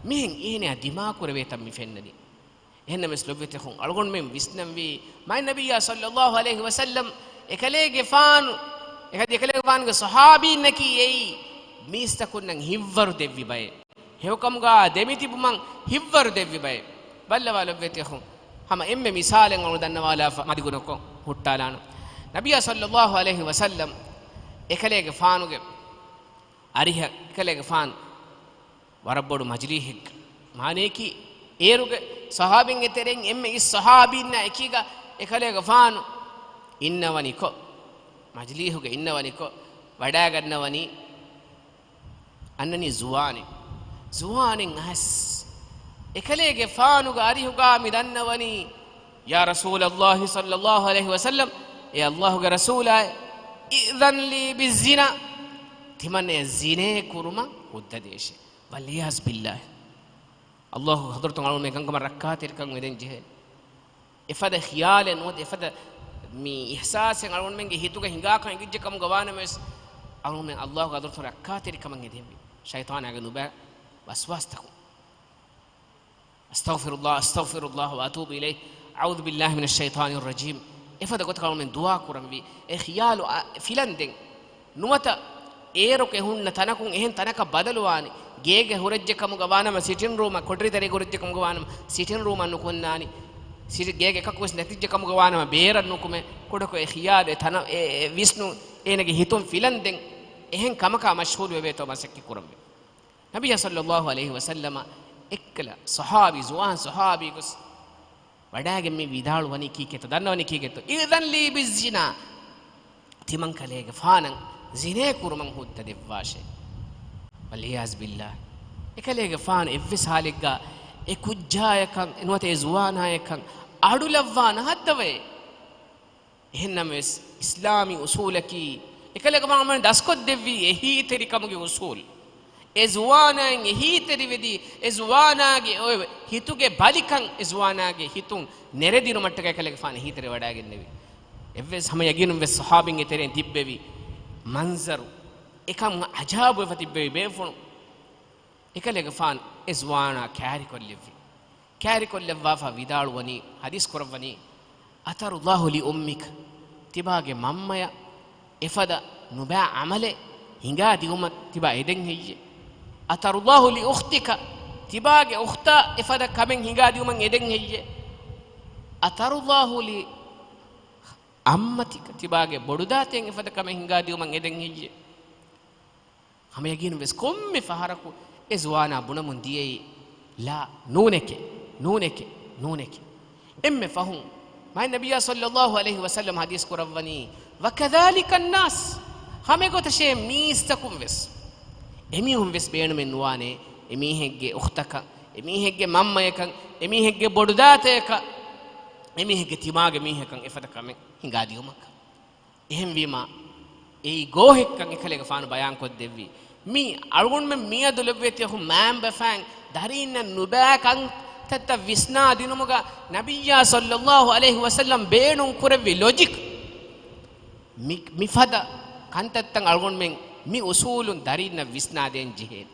މިހެން އޭނައަށް ދިމާކުރެވޭތަން މި ފެންނަނީ. އެހެންނަމަވެސް ލޮބުވެތި އަޚުން، އަޅުގަނޑުމެން ވިސްނަންވީ، މާތް ނަބިއްޔާ ޞައްލައްލާހު ޢަލައިހި ވަސައްލަމް އެކަލޭގެފާނު، އެކަލޭގެފާނުގެ ޞަޙާބީންނަކީ އެއީ މީސްތަކުންނަށް ހިތްވަރު ދެއްވި ބައެއް. ހެޔޮކަމުގަ ދެމިތިބުމަށް ހިތްވަރު ދެއްވި ބައެއް. ބައްލަވާ ލޮބުވެތި އަޚުން، ހަމަ އެންމެ މިސާލެއް އަޅު ދަންނަވާލާފަ މަދު ގުނަކޮށް ހުއްޓާލާނަން. ނަބިއްޔާ ޞައްލައްލާހު ޢަލައިހި ވަސައްލަމް އެކަލޭގެފާނުގެ އަރިހަށް، އެކަލޭގެފާނު ވަރަށް ބޮޑު މަޖިލީހެއްގަ، މާނަޔަކީ އޭރުގެ ޞަޙާބީންގެ ތެރެއިން އެންމެ އިސް ޞަޙާބީންނާ އެކީގަ އެކަލޭގެފާނު އިންނަވަނިކޮށް، މަޖިލީހުގަ އިންނަވަނިކޮށް ވަޑައިގަންނަވަނީ، އަންނަނީ ޒުވާނެއް. ޒުވާނެއް އައިސް އެކަލޭގެފާނުގެ އަރިހުގަ މި ދަންނަވަނީ، ޔާ ރަސޫލައްލާހި ޞައްލައްލާހު ޢަލައިހި ވަސައްލަމް، އޭ އައްލާހުގެ ރަސޫލާއޭ، އިއްޛަން ލީ ބިއްޒިނާ، ތިމަންނަޔަށް ޒިނޭ ކުރުމަށް ހުއްދަ ދޭށޭ. ވަލްޢިޔާޛު ބިއްލާހި. އައްލާހުގެ ޙަޟްރަތުން އަޅުގަނޑުމެން އެކަންކަމަށް ރައްކާތެރިކަން ވެދެން ޖެހޭ. އެފަދަ ޚިޔާލެއް ނުވަތަ އެފަދަ މި އިޙްސާސެއް އަޅުގަނޑުމެންގެ ހިތުގަ ހިނގާކަން އެނގިއްޖެ ކަމުގަ ވާނަމަވެސް، އަޅުގަނޑުމެން އައްލާހުގެ ޙަޟްރަތުން ރައްކާތެރިކަމަށް އެދެންވީ. ޝައިޠާނާގެ ނުބައި ވަސްވާސްތަކުން. أستغفر الله، أستغفر الله وأتوب إليه، أعوذ بالله من الشيطان الرجيم. އެފަދަ ގޮތަކަށް އަޅުގަނޑުމެން ދުޢާ ކުރަންވީ. އެ ޚިޔާލު އަ، ފިލަންދެން ނުވަތަ އޭރުގެ ހުންނަ ތަނަކުން އެހެން ތަނަކަށް ބަދަލުވާނީ. ގޭގެ ހުރެއްޖެ ކަމުގަ ވާނަމަ ސިޓިން ރޫމަށް، ކޮޓަރި ތެރޭގަ ހުރެއްޖެ ކަމުގަ ވާނަމަ ސިޓިން ރޫމަށް ނުކުންނާނީ. ސިޓި، ގޭގެ އެކަކުވެސް ނެތިއްޖެ ކަމުގަ ވާނަމަ ބޭރަށް ނުކުމެ. ކުޑަކޮށް އެ ޚިޔާލު، އެ ތަނަ، އެ، އެ ވިސްނުން އޭނަގެ ހިތުން ފިލަންދެން އެހެން ކަމަކާ މަޝްޣޫލު ވެވޭތޯ މަސައްކަތް ކުރަންވީ. ނަބިއްޔާ ޞައްލައްލާހު ޢަލައިހި ވަސައްލަމަ އެއްކަލަ ޞަޙާބީ، ޒުވާން ޞަޙާބީ ގޮސް ވަޑައިގެން މި ވިދާޅުވަނީ ކީކޭތޯ؟ ދަންނަވަނީ ކީކޭތޯ؟ އިއްޛަން ލީ ބިއްޒިނާ. ތިމަން ކަލޭގެފާނަށް ޒިނޭ ކުރުމަށް ހުއްދަ ދެއްވާށޭ. ވަލްޢިޔާޛު ބިއްލާހި. އެކަލޭގެފާނު އެއްވެސް ޙާލެއްގަ އެ ކުއްޖާޔަކަށް ނުވަތަ އެ ޒުވާނާޔަކަށް އަޑުލައްވާ ނަހައްދަވައޭ. އެހެންނަމަވެސް، އިސްލާމީ އުޞޫލަކީ، އެކަލޭގެފާނު ދަސްކޮށްދެއްވީ އެހީތެރިކަމުގެ އުޞޫލް. އެ ޒުވާނާއިން އެހީތެރިވެދީ، އެ ޒުވާނާގެ އޮތް ހިތުގެ ބަލިކަން އެ ޒުވާނާގެ ހިތުން ނެރެދިނުމަށްޓަކައި ކަލޭގެފާނު އެހީތެރިވަޑައިގެންނެވި. އެއްވެސް ހަމަ ޔަގީނުން ވެސް ޞަޙާބީންގެ ތެރެއިން ތިއްބެވި މަންޒަރު، އެކަމު އަޖާބުވެފަ ތިއްބެވި ބޭފުޅުން. އެކަލޭގެފާނު އެ ޒުވާނާ ކާރިކޮށްލެއްވި. ކާރިކޮށްލައްވާފަ ވިދާޅުވަނީ، ޙަދީޘް ކުރައްވަނީ، "أترضاه لأمك؟" ތިބާގެ މަންމަޔަށް އެފަދަ ނުބައި ޢަމަލެއް ހިނގާދިއުމަށް ތިބާ އެދެން ހެއްޔެ؟ "أترضاه لأختك؟" ތިބާގެ އުޚްތާ އެފަދަ ކަމެއް ހިނގާދިއުމަށް އެދެން ހެއްޔެ؟ "أترضاه لعمتك؟" ތިބާގެ ބޮޑުދާތައަށް އެފަދަ ކަމެއް ހިނގާދިއުމަށް އެދެން ހެއްޔެ؟ ހަމަ ޔަގީނުން ވެސް ކޮންމެ ފަހަރަކު އެ ޒުވާނާ ބުނަމުން ދިޔައީ، "ލާ، ނޫނެކޭ، ނޫނެކޭ، ނޫނެކޭ." އެންމެ ފަހުން މާތް ނަބިއްޔާ ޞައްލައްލާހު ޢަލައިހި ވަސައްލަމް ޙަދީޘް ކުރައްވަނީ، "وكذلك الناس." ހަމަ އެގޮތަށޭ މީސްތަކުން ވެސް، އެމީހުން ވެސް ބޭނުމެއް ނުވާނެ، އެމީހެއްގެ އުޚްތަކަށް، އެމީހެއްގެ މަންމަޔަކަށް، އެމީހެއްގެ ބޮޑުދާތަޔަކަށް، އެމީހެއްގެ ތިމާގެ މީހަކަށް އެފަދަ ކަމެއް ހިނގާދިއުމަކަށް. އެހެންވީމާ، އެއީ ގޯހެއްކަން އެކަލޭގެފާނު ބަޔާންކޮށްދެއްވި. މި އަޅުގަނޑުމެން މިއަދު ލޮބުވެތި އަޚުން މައިންބަފައިން ދަރީންނަށް ނުބައި ކަންތައްތައް ވިސްނާދިނުމުގަ ނަބިއްޔާ ޞައްލައްލާހު ޢަލައިހި ވަސައްލަމް ބޭނުން ކުރެއްވި ލޮޖިކް. މި، މިފަދަ ކަންތައްތައް އަޅުގަނޑުމެން މި އުޞޫލުން ދަރީންނަށް ވިސްނާދޭން ޖެހޭނެ.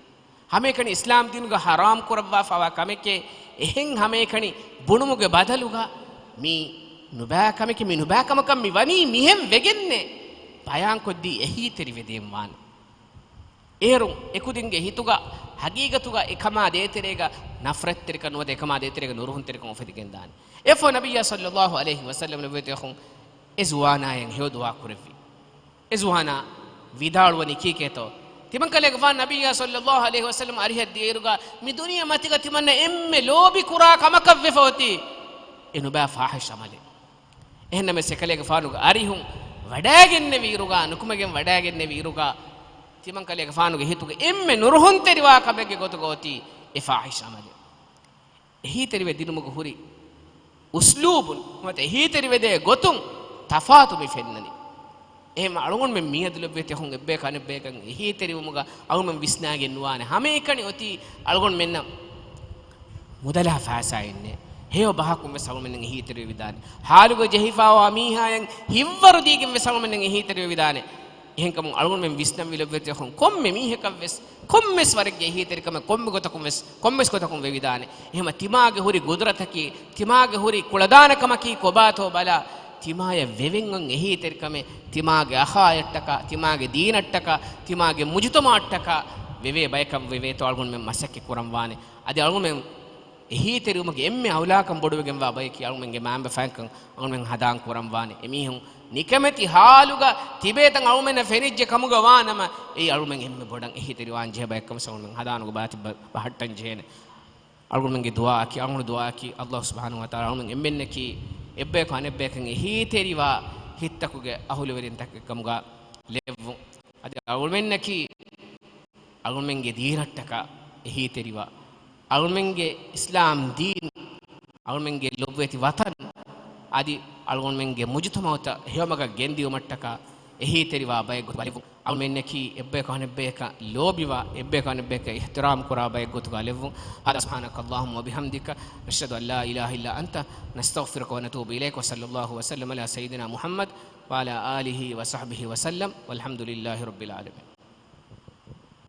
ހަމައެކަނި އިސްލާމް ދީނުގަ ޙަރާމް ކުރައްވާފައިވާ ކަމެކޭ، އެހެން ހަމައެކަނި ބުނުމުގެ ބަދަލުގަ މީ ނުބައި ކަމެކޭ، މީ ނުބައި ކަމަކަށް މި ވަނީ މިހެން ވެގެންނޭ ބަޔާންކޮށްދީ އެހީތެރިވެދޭން ވާނެ. އޭރުން އެކުދިންގެ ހިތުގަ ހަގީގަތުގަ އެކަމާ ދޭތެރޭގަ ނަފްރަތްތެރިކަން ނުވަތަ އެކަމާ ދޭތެރޭގަ ނުރުހުންތެރިކަން އުފެދިގެންދާނެ. އެއަށްފަހު ނަބިއްޔާ ޞައްލައްލާހު ޢަލައިހި ވަސައްލަމް ނުބުވަތި އަޚުން އެ ޒުވާނާޔަށް ހެޔޮ ދުޢާ ކުރެއްވި. އެ ޒުވާނާ ވިދާޅުވަނީ ކީކޭތޯ؟ ތިމަންކަލޭގެފާނު ނަބިއްޔާ ޞައްލައްލާހު ޢަލައިހި ވަސައްލަމް އަރިހަށް ދިޔައިރުގަ މި ދުނިޔެ މަތިގަ ތިމަންނަ އެންމެ ލޯބި ކުރާ ކަމަކަށް ވެފަ އޮތީ އެ ނުބައި ފާޙިޝް ޢަމަލެއް. އެހެންނަމަވެސް އެކަލޭގެފާނުގެ އަރިހުން ވަޑައިގެންނެވި އިރުގަ، ނުކުމެގެން ވަޑައިގެންނެވި އިރުގަ، ތިމަންކަލޭގެފާނުގެ ހިތުގެ އެންމެ ނުރުހުންތެރިވާ ކަމެއްގެ ގޮތުގަ އޮތީ އެ ފާޙިޝް ޢަމަލެއް. އެހީތެރިވެ ދިނުމުގެ ހުރި އުސްލޫބުން ނުވަތަ އެހީތެރިވެދޭ ގޮތުން ތަފާތު މި ފެންނަނީ. އެހެން އަޅުގަނޑުމެން މިއަދު ލޮބުވެތި އަޚުން އެއްބަޔަކު އަނެއްބަޔަކަށް އެހީތެރިވުމުގަ އަޅުގަނޑުމެން ވިސްނާގެން ނުވާނެ. ހަމައެކަނި އޮތީ އަޅުގަނޑުމެންނަށް މުދަލާ ފައިސާއެއް ނެތް. ހެޔޮ ބަހަކުން ވެސް އަޅުގަނޑުމެން އެހީތެރިވެވިދާނެ. ހާލުގަ ޖެހިފައިވާ މީހާޔަށް ހިތްވަރު ދީގެން ވެސް އަޅުގަނޑުމެން އެހީތެރިވެވިދާނެ. އެހެންކަމުން އަޅުގަނޑުމެން ވިސްނަންވީ ލޮބުވެތި އަޚުން ކޮންމެ މީހަކަށް ވެސް، ކޮންމެސް ވަރެއްގެ އެހީތެރިކަމެއް ކޮންމެ ގޮތަކުން ވެސް، ކޮންމެސް ގޮތަކުން ވެވިދާނެ. އެހެމަ ތިމާގެ ހުރި ގުދުރަތަކީ، ތިމާގެ ހުރި ކުޅަދާނަކަމަކީ ކޮބާތޯ ބަލާ، ތިމާޔަށް ވެވެން އޮން އެހީތެރިކަމެއް، ތިމާގެ އަޚާޔަށްޓަކާ، ތިމާގެ ދީނަށްޓަކާ، ތިމާގެ މުޖުތަމަޢަށްޓަކާ ވެވޭ ބަޔަކަށް ވެވޭތޯ އަޅުގަނޑުމެން މަސައްކަތް ކުރަން ވާނެ. އަދި އަޅުގަނޑުމެން އެހީތެރިވުމުގެ އެންމެ އައުލާކަން ބޮޑުވެގެންވާ ބަޔަކީ އަޅުމެންގެ މައިންބަފައިންކަން އަޅުމެން ހަނދާން ކުރަން ވާނެ. އެމީހުން ނިކަމެތި ހާލުގަ ތިބޭތަން އަޅުމެންނަށް ފެނިއްޖެ ކަމުގަ ވާނަމަ، އެއީ އަޅުމެން އެންމެ ބޮޑަށް އެހީތެރިވާން ޖެހޭ ބަޔަކަށް ވެސް އަޅުމެން ހަނދާނުގެ ބާތި ބަ-، ބަހައްޓަން ޖެހޭނެ. އަޅުގަނޑުމެންގެ ދުޢާއަކީ، އަޅުގަނޑު ދުޢާއަކީ، ﷲ ސުބްޙާނަހޫ ވަތަޢާލާ އަޅުމެން އެންމެންނަކީ އެއްބަޔަކު އަނެއްބަޔަކަށް އެހީތެރިވާ ހިތްތަކުގެ އަހުލުވެރިންތަކެއް ކަމުގަ ލެއްވުން. އަދި އަޅުމެންނަކީ އަޅުމެންގެ ދީނަށްޓަކާ އެހީތެރިވާ، އަޅުމެންގެ އިސްލާމް ދީން، އަޅުމެންގެ ލޮބުވެތި ވަޠަން، އަދި އަޅުގަނޑުމެންގެ މުޖުތަމަޢުތައް ހެޔޮމަގަށް ގެންދިއުމަށްޓަކާ އެހީތެރިވާ ބައެއް ގޮތުގަ ލެއްވުން. އަޅުމެންނަކީ އެއްބަޔަކު އަނެއްބަޔަކަށް ލޯބިވާ، އެއްބަޔަކު އަނެއްބަޔަކަށް އިޙްތިރާމް ކުރާ ބައެއް ގޮތުގަ ލެއްވުން. هذا سبحانك اللهم وبحمدك، أشهد أن لا إله إلا أنت، نستغفرك ونتوب إليك، وصلى الله وسلم على سيدنا محمد وعلى آله وصحبه وسلم، والحمد لله رب العالمين.